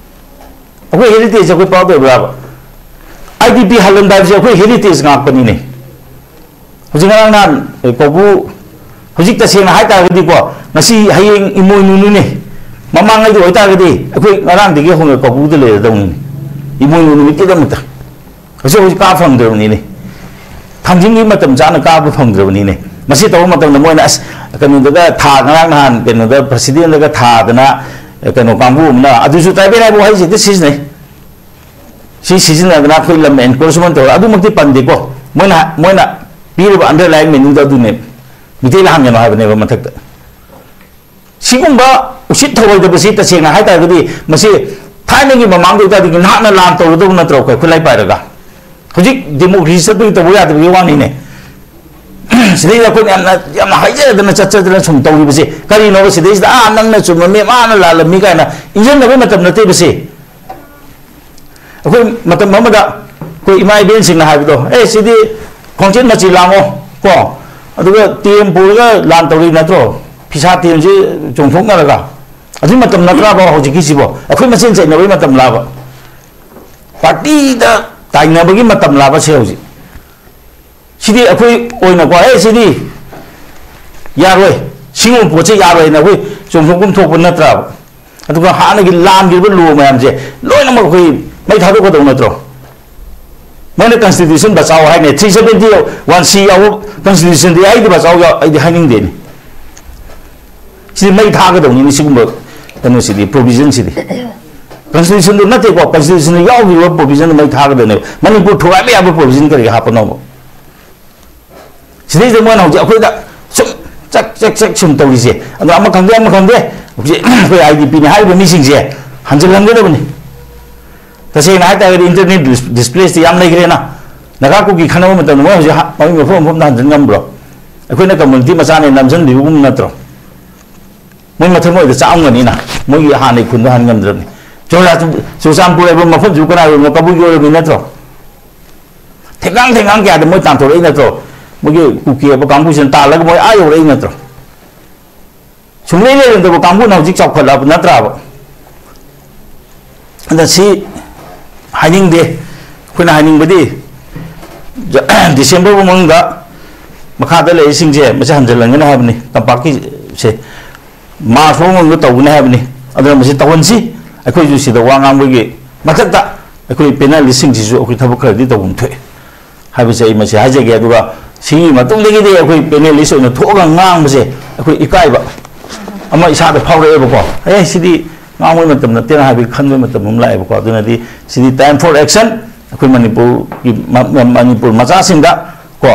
ꯑꯩꯈꯣꯏ ꯍꯦꯔꯤꯇꯦꯖꯁꯦ ꯑꯩꯈꯣꯏ ꯄ꯭ꯔꯥꯎꯗ ꯑꯣꯏꯕ꯭ꯔꯥꯕ? ꯑꯥꯏ ꯗꯤ ꯄꯤ ꯍꯜꯂꯝꯗꯥꯏꯁꯦ ꯑꯩꯈꯣꯏ ꯍꯦꯔꯤꯇꯦꯖ ꯉꯥꯛꯄꯅꯤꯅꯦ꯫ ꯍꯧꯖꯤꯛ ꯉꯔꯥꯡ ꯅꯍꯥꯟ, ꯑꯦ, ꯀꯧꯕ꯭ꯔꯨ, ꯍꯧꯖꯤꯛ ꯇꯁꯦꯡꯅ ꯍꯥꯏꯇꯥꯔꯒꯗꯤꯀꯣ, ꯉꯁꯤ ꯍꯌꯦꯡ ꯏꯃꯣꯏꯅꯨꯅꯤꯅꯦ꯫ ꯃꯃꯥꯡꯉꯩꯗ ꯑꯣꯏꯇꯥꯔꯒꯗꯤ ꯑꯩꯈꯣꯏ ꯉꯔꯥꯡꯗꯒꯤ ꯍꯧꯅ ꯀꯧꯕ꯭ꯔꯨꯗ ꯂꯩꯔꯗꯧꯅꯤꯅꯦ, ꯏꯃꯣꯏꯅꯨ ꯅꯨꯃꯤꯠꯀꯤꯗꯃꯛꯇ꯫ ꯍꯧꯖꯤꯛ ꯍꯧꯖꯤꯛ ꯀꯥꯕ ꯐꯪꯗ꯭ꯔꯕꯅꯤꯅꯦ꯫ ꯊꯥꯡꯖꯤꯡꯒꯤ ꯃꯇꯝ ꯆꯥꯅ ꯀꯥꯕ ꯐꯪꯗ꯭ꯔꯕꯅꯤꯅꯦ꯫ ꯃꯁꯤ ꯇꯧꯕ ꯃꯇꯝꯗ ꯃꯣꯏꯅ, "ꯑꯁ, ꯀꯩꯅꯣꯗꯒ ꯊꯥ, ꯉꯔꯥꯡ ꯅꯍꯥꯟ ꯀꯩꯅꯣꯗ presidentꯗꯒ ꯊꯥꯗꯅ, ꯀꯩꯅꯣ ꯀꯥꯡꯕꯨ ꯑꯃꯅ ꯑꯗꯨꯁꯨ tribal ꯍꯥꯏꯕ ꯋꯥꯍꯩꯁꯤꯗꯤ ꯁꯤꯖꯤꯟꯅꯩ꯫ ꯁꯤ ꯁꯤꯖꯤꯟꯅꯗꯅ ꯑꯩꯈꯣꯏ ꯂꯝ encroachment ꯇꯧꯔꯦ, ꯑꯗꯨꯃꯛꯇꯤ ꯄꯟꯗꯦꯀꯣ꯫ ꯃꯣꯏꯅ ꯃꯣꯏꯅ ꯄꯤꯔꯤꯕ underlying meaningꯗꯣ ꯑꯗꯨꯅꯦ꯫ ꯃꯤꯇꯩ ꯂꯥꯟꯒꯅꯣ ꯍꯥꯏꯕꯅꯦꯕ ꯃꯊꯛꯇ꯫ ꯁꯤꯒꯨꯝꯕ ꯎꯁꯤꯠ ꯊꯑꯣꯏꯗꯕꯁꯤ ꯇꯁꯦꯡꯅ ꯍꯥꯏ ꯇꯥꯔꯒꯗꯤ ꯃꯁꯤ ꯊꯥꯏꯅꯒꯤ ꯃꯃꯥꯡꯗ ꯑꯣꯏꯇꯥꯔꯗꯤ ꯅꯍꯥꯛꯅ ꯂꯥꯟ ꯇꯧꯔꯗꯧꯕ ꯅꯠꯇ꯭ꯔꯣ? ꯑꯩꯈꯣꯏ ꯈꯨꯠꯂꯥꯏ ꯄꯥꯏꯔꯒ ꯍꯧꯖꯤꯛ democracy ꯆꯠꯄꯒꯤ ꯇꯧꯕ ꯌꯥꯗꯕꯒꯤ ꯋꯥꯅꯤꯅꯦ꯫ ꯁꯤꯗꯩꯗ ꯑꯩꯈꯣꯏꯅ ꯌꯥꯝꯅ ꯌꯥꯝꯅ ꯍꯥꯏꯖꯗꯅ ꯆꯠꯆꯗꯅ ꯁꯨꯝ ꯇꯧꯔꯤꯕꯁꯦ ꯀꯔꯤꯅꯣꯕ? ꯁꯤꯗꯩꯁꯤꯗ ꯑꯥ ꯅꯪꯅ ꯆꯨꯝꯃꯝꯃꯤ, ꯃꯥꯅ ꯂꯥꯜꯂꯝꯃꯤ ꯀꯥꯏꯅ ꯏꯟꯖꯟꯅꯕꯒꯤ ꯃꯇꯝ ꯅꯠꯇꯦꯕ ꯁꯤ꯫ ꯑꯩꯈꯣꯏ ꯃꯇꯝ ꯑꯃꯗ ꯑꯩꯈꯣꯏ ꯏꯃꯥ ꯏꯕꯦꯟꯁꯤꯡꯅ ꯍꯥꯏꯕꯗꯣ, "ꯑꯦ, ꯁꯤꯗꯤ ꯈꯣꯡꯆꯦꯟ ꯃꯆꯤ ꯂꯥꯡꯉꯣ ꯀꯣ, ꯑꯗꯨꯒ ꯇꯦꯝ ꯄꯨꯔꯒ ꯂꯥꯟ ꯇꯧꯔꯤ ꯅꯠꯇ꯭ꯔꯣ? ꯐꯤꯁꯥ ꯇꯦꯝꯁꯤ ꯆꯣꯡꯊꯣꯛꯅꯔꯒ"꯫ ꯑꯗꯨꯒꯤ ꯃꯇꯝ ꯅꯠꯇ꯭ꯔꯕ ꯍꯧꯖꯤꯛꯀꯤꯁꯤꯕꯣ? ꯑꯩꯈꯣꯏ ꯃꯁꯦꯟ ꯆꯩꯅꯕꯒꯤ ꯃꯇꯝ ꯂꯥꯕ? ꯄꯥꯔꯇꯤꯗ ꯇꯥꯏꯅꯕꯒꯤ ꯃꯇꯝ ꯂꯥꯕ ꯁꯦ ꯍꯧꯖꯤꯛ? ꯁꯤꯗꯤ ꯑꯩꯈꯣꯏ ꯑꯣꯏꯅꯀꯣ, "ꯑꯦ, ꯁꯤꯗꯤ ꯌꯥꯔꯣꯏ, ꯁꯤꯒꯨꯝꯕ ꯄꯣꯠꯁꯦ ꯌꯥꯔꯣꯏ" ꯍꯥꯏꯅ ꯑꯩꯈꯣꯏ ꯆꯣꯡꯊꯣꯛꯐꯝ ꯊꯣꯛꯄ ꯅꯠꯇ꯭ꯔꯕ? ꯑꯗꯨꯒ ꯍꯥꯟꯅꯒꯤ ꯂꯥꯟꯈꯤꯕ law ꯃꯌꯥꯝꯁꯦ ꯂꯣꯏꯅꯃꯛ ꯑꯩꯈꯣꯏ ꯃꯩ ꯊꯥꯗꯣꯛꯀꯗꯧ ꯅꯠꯇ꯭ꯔꯣ? ꯃꯣꯏꯅ constitution ꯕꯆꯥꯎ ꯍꯥꯏꯅꯦ, three seventy one C ꯌꯥꯎꯕ constitutionꯗꯤ ꯑꯩꯗꯤ ꯕꯆꯥꯎ ꯌꯥꯎ-, ꯑꯩꯗꯤ ꯍꯥꯏꯅꯤꯡꯗꯦꯅꯦ꯫ ꯁꯤꯗꯤ ꯃꯩ ꯊꯥꯒꯗꯧꯅꯤꯅꯦ, ꯁꯤꯒꯨꯝꯕ ꯀꯩꯅꯣꯁꯤꯗꯤ, provisionꯁꯤꯗꯤ꯫ Constitutionꯗꯨ ꯅꯠꯇꯦꯀꯣ, constitutionꯗ ꯌꯥꯎꯈꯤꯕ provisionꯗꯨ ꯃꯩ ꯊꯥꯒꯗꯧꯅꯦꯕ꯫ ꯃꯅꯤꯄꯨꯔ ꯊꯨꯒꯥꯏꯕ ꯌꯥꯕ provision ꯀꯔꯤ ꯍꯥꯞꯄꯅꯣꯕ? ꯁꯤꯗꯩꯁꯤꯗ ꯃꯣꯏꯅ ꯍꯧꯖꯤꯛ ꯑꯩꯈꯣꯏꯗ ꯁꯨꯝ ꯆꯛ ꯆꯛ ꯆꯛ ꯁꯨꯝ ꯇꯧꯔꯤꯁꯦ, ꯑꯗꯣ ꯑꯃ ꯈꯪꯗꯦ, ꯑꯃ ꯈꯪꯗꯦ, ꯍꯧꯖꯤꯛ ꯑꯩꯈꯣꯏ IDPꯅꯤ ꯍꯥꯏꯔꯤꯕ ꯃꯤꯁꯤꯡꯁꯦ ꯍꯟꯖꯤꯜꯍꯟꯒꯗꯕꯅꯤ꯫ ꯇꯁꯦꯡꯅ ꯍꯥꯏꯇꯥꯔꯒꯗꯤ internally displaced ꯌꯥꯝ ꯂꯩꯈ꯭ꯔꯦꯅ꯫ ꯅꯥꯒꯥ ꯀꯨꯀꯤ ꯈꯟꯅꯕ ꯃꯇꯝꯗ ꯃꯣꯏ ꯍꯧꯖꯤꯛ ꯍꯥ-, ꯃꯣꯏ ꯃꯐꯝ ꯃꯐꯝꯗ ꯍꯟꯖꯤꯟ ꯉꯝꯕ꯭ꯔꯣ? ꯑꯩꯈꯣꯏꯅ community ꯃꯆꯥꯅꯦ ꯅꯝꯁꯤꯟꯕꯤꯕꯒꯨꯝ ꯅꯠꯇ꯭ꯔꯣ? ꯃꯣꯏ ꯃꯊꯃꯣꯏꯗ ꯆꯥꯛꯑꯝꯒꯅꯤꯅ, ꯃꯣꯏꯒꯤ ꯍꯥꯟꯅꯒꯤ ꯈꯨꯟꯗꯣ ꯍꯟ ꯉꯝꯗ꯭ꯔꯕꯅꯤ꯫ ꯆꯨꯔꯆꯥꯟ-, ꯆꯨꯔꯆꯥꯟꯄꯨꯔ ꯍꯥꯏꯕ ꯃꯐꯝꯁꯤꯕꯨ ꯀꯅꯥꯒꯤ ꯑꯣꯏꯔꯤꯅꯣ? ꯀꯕꯨꯏꯒꯤ ꯑꯣꯏꯔꯝꯃꯤ ꯅꯠꯇ꯭ꯔꯣ? ꯊꯦꯡꯒꯥꯡ ꯊꯦꯡꯒꯥꯡ ꯀꯌꯥꯗ ꯃꯣꯏ ꯇꯥꯟꯊꯣꯔꯛꯏ ꯅꯠꯇ꯭ꯔꯣ? ꯃꯣꯏꯒꯤ ꯀꯨꯀꯤ ꯍꯥꯏꯕ ꯀꯥꯡꯕꯨꯁꯤꯅ ꯇꯥꯜꯂꯒ ꯃꯣꯏ ꯑꯥ ꯌꯧꯔꯛꯏ ꯅꯠꯇ꯭ꯔꯣ? ꯁꯨꯡꯂꯩ ꯂꯩꯔꯝꯗꯕ ꯀꯥꯡꯕꯨꯅ ꯍꯧꯖꯤꯛ ꯆꯥꯎꯈꯠꯂꯛꯑꯕ ꯅꯠꯇ꯭ꯔꯥꯕ? ꯑꯗ ꯁꯤ ꯍꯥꯏꯅꯤꯡꯗꯦ꯫ ꯑꯩꯈꯣꯏꯅ ꯍꯥꯏꯅꯤꯡꯕꯗꯤ ꯖ-, December ꯐꯥꯎ ꯃꯅꯨꯡꯗ ꯃꯈꯥꯗ ꯂꯩꯔꯤꯁꯤꯡꯁꯦ ꯃꯁꯤ ꯍꯟꯖꯤꯜꯍꯟꯒꯅꯤ ꯍꯥꯏꯕꯅꯤ, ꯇꯝꯄꯥꯛꯀꯤꯁꯦ꯫ March ꯐꯥꯎ ꯃꯅꯨꯡꯗ ꯇꯧꯒꯅꯤ ꯍꯥꯏꯕꯅꯤ꯫ ꯑꯗꯨꯅ ꯃꯁꯤ ꯇꯧꯍꯟꯁꯤ꯫ ꯑꯩꯈꯣꯏꯁꯨ ꯁꯤꯗ ꯋꯥ ꯉꯥꯡꯕꯒꯤ ꯃꯊꯛꯇ ꯑꯩꯈꯣꯏ panelistꯁꯤꯡꯁꯤꯁꯨ ꯑꯩꯈꯣꯏ ꯊꯕꯛ ꯈꯔꯗꯤ ꯇꯧꯐꯝ ꯊꯣꯛꯑꯦ ꯍꯥꯏꯕꯁꯦ ꯑꯩ ꯃꯁꯤ ꯍꯥꯏꯖꯒꯦ꯫ ꯑꯗꯨꯒ ꯁꯤꯒꯤ ꯃꯇꯨꯡꯗꯒꯤꯗꯤ ꯑꯩꯈꯣꯏ ꯄꯦꯅꯦꯂꯤꯁ ꯑꯣꯏꯅ ꯊꯣꯛꯑꯒ ꯉꯥꯡꯕꯁꯦ ꯑꯩꯈꯣꯏ ꯏꯀꯥꯏꯕ ꯑꯃ ꯏꯁꯥꯗ ꯐꯥꯎꯔꯛꯑꯦꯕꯀꯣ꯫ ꯑꯦ, ꯁꯤꯗꯤ ꯉꯥꯡꯕꯩ ꯃꯇꯝ ꯅꯠꯇꯦꯅ ꯍꯥꯏꯕꯒꯤ ꯈꯟꯕꯒꯤ ꯃꯇꯝ ꯑꯃ ꯂꯥꯛꯑꯦꯕꯀꯣ꯫ ꯑꯗꯨꯅꯗꯤ ꯁꯤꯗꯤ time for action꯫ ꯑꯩꯈꯣꯏ ꯃꯅꯤꯄꯨꯔꯒꯤ ꯃ-, ꯃ-, ꯃꯅꯤꯄꯨꯔ ꯃꯆꯥꯁꯤꯡꯗ ꯀꯣ,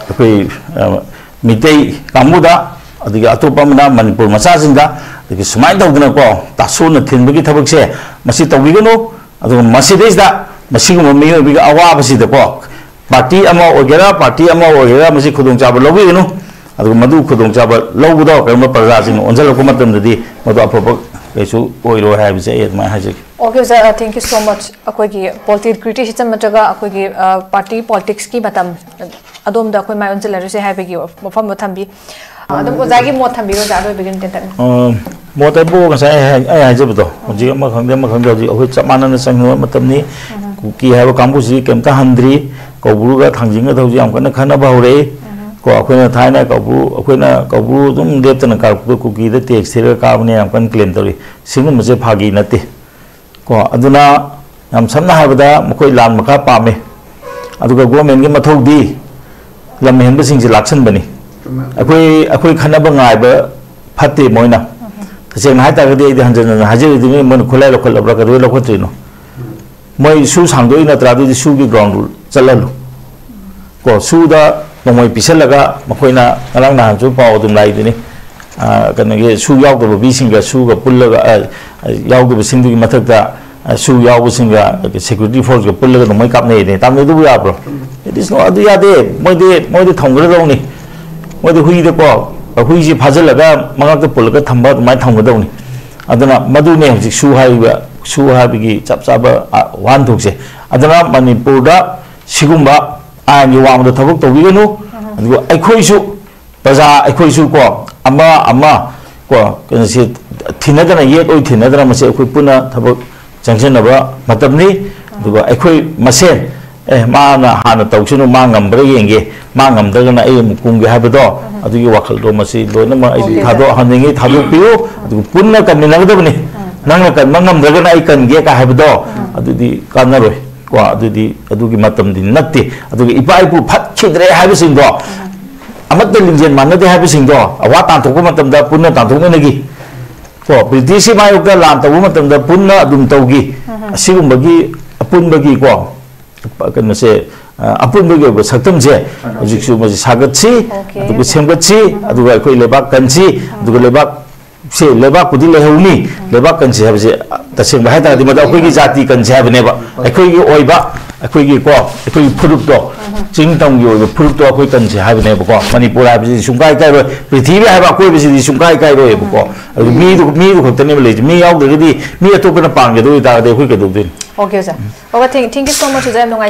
ꯑꯩꯈꯣꯏ, ꯑ, ꯃꯤꯇꯩ ꯀꯥꯡꯕꯨꯗ, ꯑꯗꯒꯤ ꯑꯇꯣꯞꯄ ꯑꯃꯅ ꯃꯅꯤꯄꯨꯔ ꯃꯆꯥꯁꯤꯡꯗ, ꯑꯗꯒꯤ ꯁꯨꯃꯥꯏꯅ ꯇꯧꯗꯅꯀꯣ, ꯇꯥꯁꯣꯟꯅ ꯊꯤꯟꯕꯒꯤ ꯊꯕꯛꯁꯦ ꯃꯁꯤ ꯇꯧꯕꯤꯒꯅꯨ꯫ ꯑꯗꯨꯒ ꯃꯁꯤꯗꯩꯁꯤꯗ ꯃꯁꯤꯒꯨꯝꯕ ꯃꯤꯑꯣꯏꯕꯒꯤ ꯑꯋꯥꯕꯁꯤꯗꯀꯣ, ꯄꯥꯔꯇꯤ ꯑꯃ ꯑꯣꯏꯒꯦꯔꯥ, ꯄꯥꯔꯇꯤ ꯑꯃ ꯑꯣꯏꯒꯦꯔꯥ, ꯃꯁꯤ ꯈꯨꯗꯣꯡꯆꯥꯕ ꯂꯧꯕꯤꯒꯅꯨ꯫ ꯑꯗꯨꯒ ꯃꯗꯨ ꯈꯨꯗꯣꯡꯆꯥꯕ ꯂꯧꯕꯗꯣ ꯀꯔꯤꯒꯨꯝꯕ ꯄ꯭ꯔꯖꯥꯁꯤꯡꯅ ꯑꯣꯟꯁꯤꯜꯂꯛꯄ ꯃꯇꯝꯗꯗꯤ ꯃꯗꯨ ꯑꯐꯕ ꯀꯩꯁꯨ ꯑꯣꯏꯔꯣꯏ ꯍꯥꯏꯕꯁꯦ ꯑꯩ ꯑꯗꯨꯃꯥꯏꯅ ꯍꯥꯏꯖꯒꯦ꯫ Okay, sir, uh, thank you so much. ꯑꯩꯈꯣꯏꯒꯤ ꯄꯣꯂꯤꯇꯤꯀꯦꯜ ꯀ꯭ꯔꯤꯇꯤꯁꯤꯖꯝ ꯅꯠꯇ꯭ꯔꯒ ꯑꯩꯈꯣꯏꯒꯤ, ꯑ, ꯄꯥꯔꯇꯤ ꯄꯣꯂꯤꯇꯤꯛꯁꯀꯤ ꯃꯇꯝ ꯑꯗꯣꯝꯗ ꯑꯩꯈꯣꯏ ꯃꯥꯏ ꯑꯣꯟꯁꯤꯜꯂꯔꯁꯦ ꯍꯥꯏꯕꯒꯤ ꯋꯥꯐꯝꯗꯣ ꯊꯝꯕꯤ꯫ ꯑ, ꯑꯗꯨꯝ ꯑꯣꯖꯥꯒꯤ ꯃꯣꯠ ꯊꯝꯕꯤꯔꯣ, ꯑꯣꯖꯥ, ꯑꯔꯣꯏꯕꯒꯤ ꯑꯃ ꯇꯦꯟꯇꯛꯅ꯫ ꯑ, ꯃꯣꯠ ꯍꯥꯏꯕꯨ ꯉꯁꯥꯏ ꯑꯩ ꯍꯥꯏ-, ꯑꯩ ꯍꯥꯏꯖꯕꯗꯣ, ꯍꯧꯖꯤꯛ ꯑꯃ ꯈꯪꯗꯦ, ꯑꯃ ꯈꯪꯗꯦ, ꯍꯧꯖꯤꯛ ꯑꯩꯈꯣꯏ ꯆꯞ ꯃꯥꯟꯅꯅ ꯆꯪꯅꯕ ꯃꯇꯝꯅꯤ꯫ ꯀꯨꯀꯤ ꯍꯥꯏꯕ ꯀꯥꯡꯕꯨꯁꯤꯗꯤ ꯀꯩꯝꯇ ꯍꯟꯗ꯭ꯔꯤ꯫ ꯀꯧꯕ꯭ꯔꯨꯒ ꯊꯥꯡꯖꯤꯡꯒ ꯍꯧꯖꯤꯛ ꯌꯥꯝ ꯀꯟꯅ ꯈꯠꯅꯕ ꯍꯧꯔꯛꯏ꯫ ꯀꯣ, ꯑꯩꯈꯣꯏꯅ ꯊꯥꯏꯅ ꯀꯧꯕ꯭ꯔꯨ, ꯑꯩꯈꯣꯏꯅ ꯀꯧꯕ꯭ꯔꯨ ꯑꯗꯨꯝ ꯂꯦꯞꯇꯅ ꯀꯥꯔꯛꯄꯗ ꯀꯨꯀꯤꯗ ꯇꯦꯛꯁ ꯊꯤꯔꯒ ꯀꯥꯕꯅꯦ ꯌꯥꯝ ꯀꯟꯅ ꯀ꯭ꯂꯦꯝ ꯇꯧꯔꯤ꯫ ꯁꯤꯒꯨꯝꯕꯁꯦ ꯐꯥꯒꯤ ꯅꯠꯇꯦ꯫ ꯀꯣ, ꯑꯗꯨꯅ ꯌꯥꯝ ꯁꯝꯅ ꯍꯥꯏꯔꯕꯗ ꯃꯈꯣꯏ ꯂꯥꯟ ꯃꯈꯥ ꯄꯥꯝꯃꯤ꯫ ꯑꯗꯨꯒ ꯒꯣꯔꯃꯦꯟꯒꯤ ꯃꯊꯧꯗꯤ ꯂꯝ ꯍꯦꯟꯕꯁꯤꯡꯁꯦ ꯂꯥꯛꯁꯟꯕꯅꯤ꯫ ꯆꯨꯝꯃꯦ꯫ ꯑꯩꯈꯣꯏ, ꯑꯩꯈꯣꯏ ꯈꯠꯅꯕ ꯉꯥꯏꯕ ꯐꯠꯇꯦ ꯃꯣꯏꯅ꯫ ꯇꯁꯦꯡꯅ ꯍꯥꯏꯇꯥꯔꯒꯗꯤ ꯑꯩꯗꯤ ꯍꯟꯖꯟ ꯍꯟꯖꯟ ꯍꯥꯏꯖꯔꯤꯗꯨꯅꯤ, ꯃꯣꯏꯅ ꯈꯨꯠꯂꯥꯏ ꯂꯧꯈꯠꯂꯕ꯭ꯔꯥ, ꯀꯩꯗꯧꯕꯩ ꯂꯧꯈꯠꯇ꯭ꯔꯤꯅꯣ? ꯃꯣꯏ ꯁꯨ ꯁꯥꯡꯗꯣꯛꯏ ꯅꯠꯇ꯭ꯔꯥ? ꯑꯗꯨꯗꯤ ꯁꯨꯒꯤ ꯒ꯭ꯔꯥꯎꯟꯗꯨ ꯆꯠꯍꯜꯂꯨ꯫ ꯀꯣ, ꯁꯨꯗ ꯅꯣꯡꯃꯩ ꯄꯤꯁꯜꯂꯒ ꯃꯈꯣꯏꯅ ꯉꯔꯥꯡ ꯅꯍꯥꯟꯁꯨ ꯄꯥꯎ ꯑꯗꯨꯝ ꯂꯥꯛꯏꯗꯨꯅꯤ꯫ ꯑ, ꯀꯩꯅꯣꯒꯤ ꯁꯨ ꯌꯥꯎꯗꯕ ꯃꯤꯁꯤꯡꯒ ꯁꯨꯒ ꯄꯨꯜꯂꯒ, ꯑ, ꯑ, ꯌꯥꯎꯗꯕꯁꯤꯡꯗꯨꯒꯤ ꯃꯊꯛꯇ, ꯑ, ꯁꯨ ꯌꯥꯎꯕꯁꯤꯡꯒ security forceꯀ ꯄꯨꯜꯂꯒ ꯅꯣꯡꯃꯩ ꯀꯥꯞꯅꯩꯅꯦ꯫ ꯇꯥꯝꯅꯩꯗꯨꯕꯨ ꯌꯥꯕ꯭ꯔꯣ? It is no, ꯑꯗꯨ ꯌꯥꯗꯦ꯫ ꯃꯣꯏꯗꯤ, ꯃꯣꯏꯗꯤ ꯊꯝꯒꯗꯧꯅꯤ꯫ ꯃꯣꯏꯗꯤ ꯍꯨꯏꯗꯀꯣ, ꯍꯨꯏꯁꯤ ꯐꯥꯖꯤꯜꯂꯒ ꯃꯉꯛꯇ ꯄꯨꯜꯂꯒ ꯊꯝꯕ ꯑꯗꯨꯃꯥꯏꯅ ꯊꯝꯒꯗꯧꯅꯤ꯫ ꯑꯗꯨꯅ ꯃꯗꯨꯅꯦ ꯍꯧꯖꯤꯛ ꯁꯨ ꯍꯥꯏꯔꯤꯕ, ꯁꯨ ꯍꯥꯏꯕꯒꯤ ꯆꯞ ꯆꯥꯕ, ꯑ, ꯋꯥꯍꯟꯊꯣꯛꯁꯦ꯫ ꯑꯗꯨꯅ ꯃꯅꯤꯄꯨꯔꯗ ꯁꯤꯒꯨꯝꯕ ꯑꯥꯏꯟꯒꯤ ꯋꯥꯡꯃꯗ ꯊꯕꯛ ꯇꯧꯕꯤꯒꯅꯨ꯫ ꯑꯗꯨꯒ ꯑꯩꯈꯣꯏꯁꯨ, ꯄ꯭ꯔꯖꯥ ꯑꯩꯈꯣꯏꯁꯨ ꯀꯣ, ꯑꯃ ꯑꯃ ꯀꯣ, ꯀꯩꯅꯣꯁꯤ ꯊꯤꯅꯗꯅ, ꯌꯦꯠ ꯑꯣꯏ ꯊꯤꯅꯗꯅ ꯃꯁꯤ ꯑꯩꯈꯣꯏ ꯄꯨꯟꯅ ꯊꯕꯛ ꯆꯪꯁꯤꯟꯅꯕ ꯃꯇꯝꯅꯤ꯫ ꯑꯗꯨꯒ ꯑꯩꯈꯣꯏ ꯃꯁꯦꯟ, "ꯑꯦ, ꯃꯥꯅ ꯍꯥꯟꯅ ꯇꯧꯁꯅꯨ, ꯃꯥ ꯉꯝꯕ꯭ꯔꯥ ꯌꯦꯡꯒꯦ, ꯃꯥ ꯉꯝꯗ꯭ꯔꯒꯅ ꯑꯩ ꯑꯃꯨꯛ ꯀꯨꯝꯒꯦ" ꯍꯥꯏꯕꯗꯣ, ꯑꯗꯨꯒꯤ ꯋꯥꯈꯜꯗꯣ ꯃꯁꯤ ꯂꯣꯏꯅꯃꯛ ꯑꯩꯗꯤ ꯊꯥꯗꯣꯛꯍꯟꯅꯤꯡꯉꯤ, ꯊꯥꯗꯣꯛꯄꯤꯌꯨ꯫ ꯑꯗꯨꯒ ꯄꯨꯟꯅ ꯀꯟꯃꯤꯟꯅꯒꯗꯕꯅꯤ꯫ "ꯅꯪꯅ ꯀꯟꯕ ꯉꯝꯗ꯭ꯔꯒꯅ ꯑꯩ ꯀꯟꯒꯦ" ꯀꯥꯏ ꯍꯥꯏꯕꯗꯣ, ꯑꯗꯨꯗꯤ ꯀꯥꯟꯅꯔꯣꯏ꯫ ꯀꯣ, ꯑꯗꯨꯗꯤ ꯑꯗꯨꯒꯤ ꯃꯇꯝꯗꯤ ꯅꯠꯇꯦ꯫ ꯑꯗꯨꯒ ꯏꯄꯥ ꯏꯄꯨ ꯐꯠꯈꯤꯗ꯭ꯔꯦ ꯍꯥꯏꯕꯁꯤꯡꯗꯣ, ꯑꯃꯠꯇ ꯂꯤꯡꯖꯦꯜ ꯃꯥꯟꯅꯗꯦ ꯍꯥꯏꯕꯁꯤꯡꯗꯣ, ꯑꯋꯥ ꯇꯥꯟꯊꯣꯛꯄ ꯃꯇꯝꯗ ꯄꯨꯟꯅ ꯇꯥꯟꯊꯣꯛꯃꯤꯟꯅꯈꯤ꯫ ꯀꯣ, ꯕ꯭ꯔꯤꯇꯤꯁꯀꯤ ꯃꯥꯌꯣꯛꯇ ꯂꯥꯟ ꯇꯧꯕ ꯃꯇꯝꯗ ꯄꯨꯟꯅ ꯑꯗꯨꯝ ꯇꯧꯈꯤ꯫ ꯑꯁꯤꯒꯨꯝꯕꯒꯤ ꯑꯄꯨꯟꯕꯒꯤ, ꯀꯣ, ꯀꯩꯅꯣꯁꯦ, ꯑ, ꯑꯄꯨꯟꯕꯒꯤ ꯑꯣꯏꯕ ꯁꯛꯇꯝꯁꯦ ꯍꯧꯖꯤꯛꯁꯨ ꯃꯁꯤ ꯁꯥꯒꯠꯁꯤ, ꯑꯣꯀꯦ꯫ ꯑꯗꯨꯒ ꯁꯦꯝꯒꯠꯁꯤ, ꯑꯗꯨꯒ ꯑꯩꯈꯣꯏ ꯂꯩꯕꯥꯛ ꯀꯟꯁꯤ, ꯑꯗꯨꯒ ꯂꯩꯕꯥꯛꯁꯦ, ꯂꯩꯕꯥꯛꯄꯨꯗꯤ ꯂꯩꯍꯧꯅꯤ, ꯂꯩꯕꯥꯛ ꯀꯟꯁꯤ ꯍꯥꯏꯕꯁꯦ, ꯑ, ꯇꯁꯦꯡꯕ ꯍꯥꯏꯇꯥꯔꯗꯤ ꯃꯗꯨ ꯑꯩꯈꯣꯏꯒꯤ ꯖꯥꯇꯤ ꯀꯟꯁꯤ ꯍꯥꯏꯕꯅꯦꯕ, ꯑꯩꯈꯣꯏꯒꯤ ꯑꯣꯏꯕ, ꯑꯩꯈꯣꯏꯒꯤ, ꯀꯣ, ꯑꯩꯈꯣꯏꯒꯤ ꯐꯨꯔꯨꯞꯇꯣ, ꯆꯤꯡ ꯇꯝꯒꯤ ꯑꯣꯏꯕ ꯐꯨꯔꯨꯞꯇꯣ ꯑꯩꯈꯣꯏ ꯀꯟꯁꯤ ꯍꯥꯏꯕꯅꯦꯕꯀꯣ꯫ ꯃꯅꯤꯄꯨꯔ ꯍꯥꯏꯕꯁꯤꯗꯤ ꯁꯨꯡꯀꯥꯏ ꯀꯥꯏꯔꯣꯏ, ꯄ꯭ꯔꯤꯊꯤꯕꯤ ꯍꯥꯏꯕ ꯑꯀꯣꯏꯕꯁꯤꯗꯤ ꯁꯨꯡꯀꯥꯏ ꯀꯥꯏꯔꯣꯏꯕꯀꯣ꯫ ꯑꯗꯨ ꯃꯤꯗꯨ, ꯃꯤꯗꯨ ꯈꯛꯇꯅꯦꯕ ꯂꯩꯔꯤꯁꯦ꯫ ꯃꯤ ꯌꯥꯎꯗ꯭ꯔꯒꯗꯤ, ꯃꯤ ꯑꯇꯣꯞꯄꯅ ꯄꯥꯟꯒꯗꯧ ꯑꯣꯏꯇꯥꯔꯒꯗꯤ ꯑꯩꯈꯣꯏ ꯀꯩꯗꯧꯗꯣꯏꯅꯣ? ꯑꯣꯀꯦ, ꯑꯣꯖꯥ꯫ Okay, thank, thank you so much, ꯑꯣꯖꯥ, ꯌꯥꯝ ꯅꯨꯡꯉꯥꯏ꯫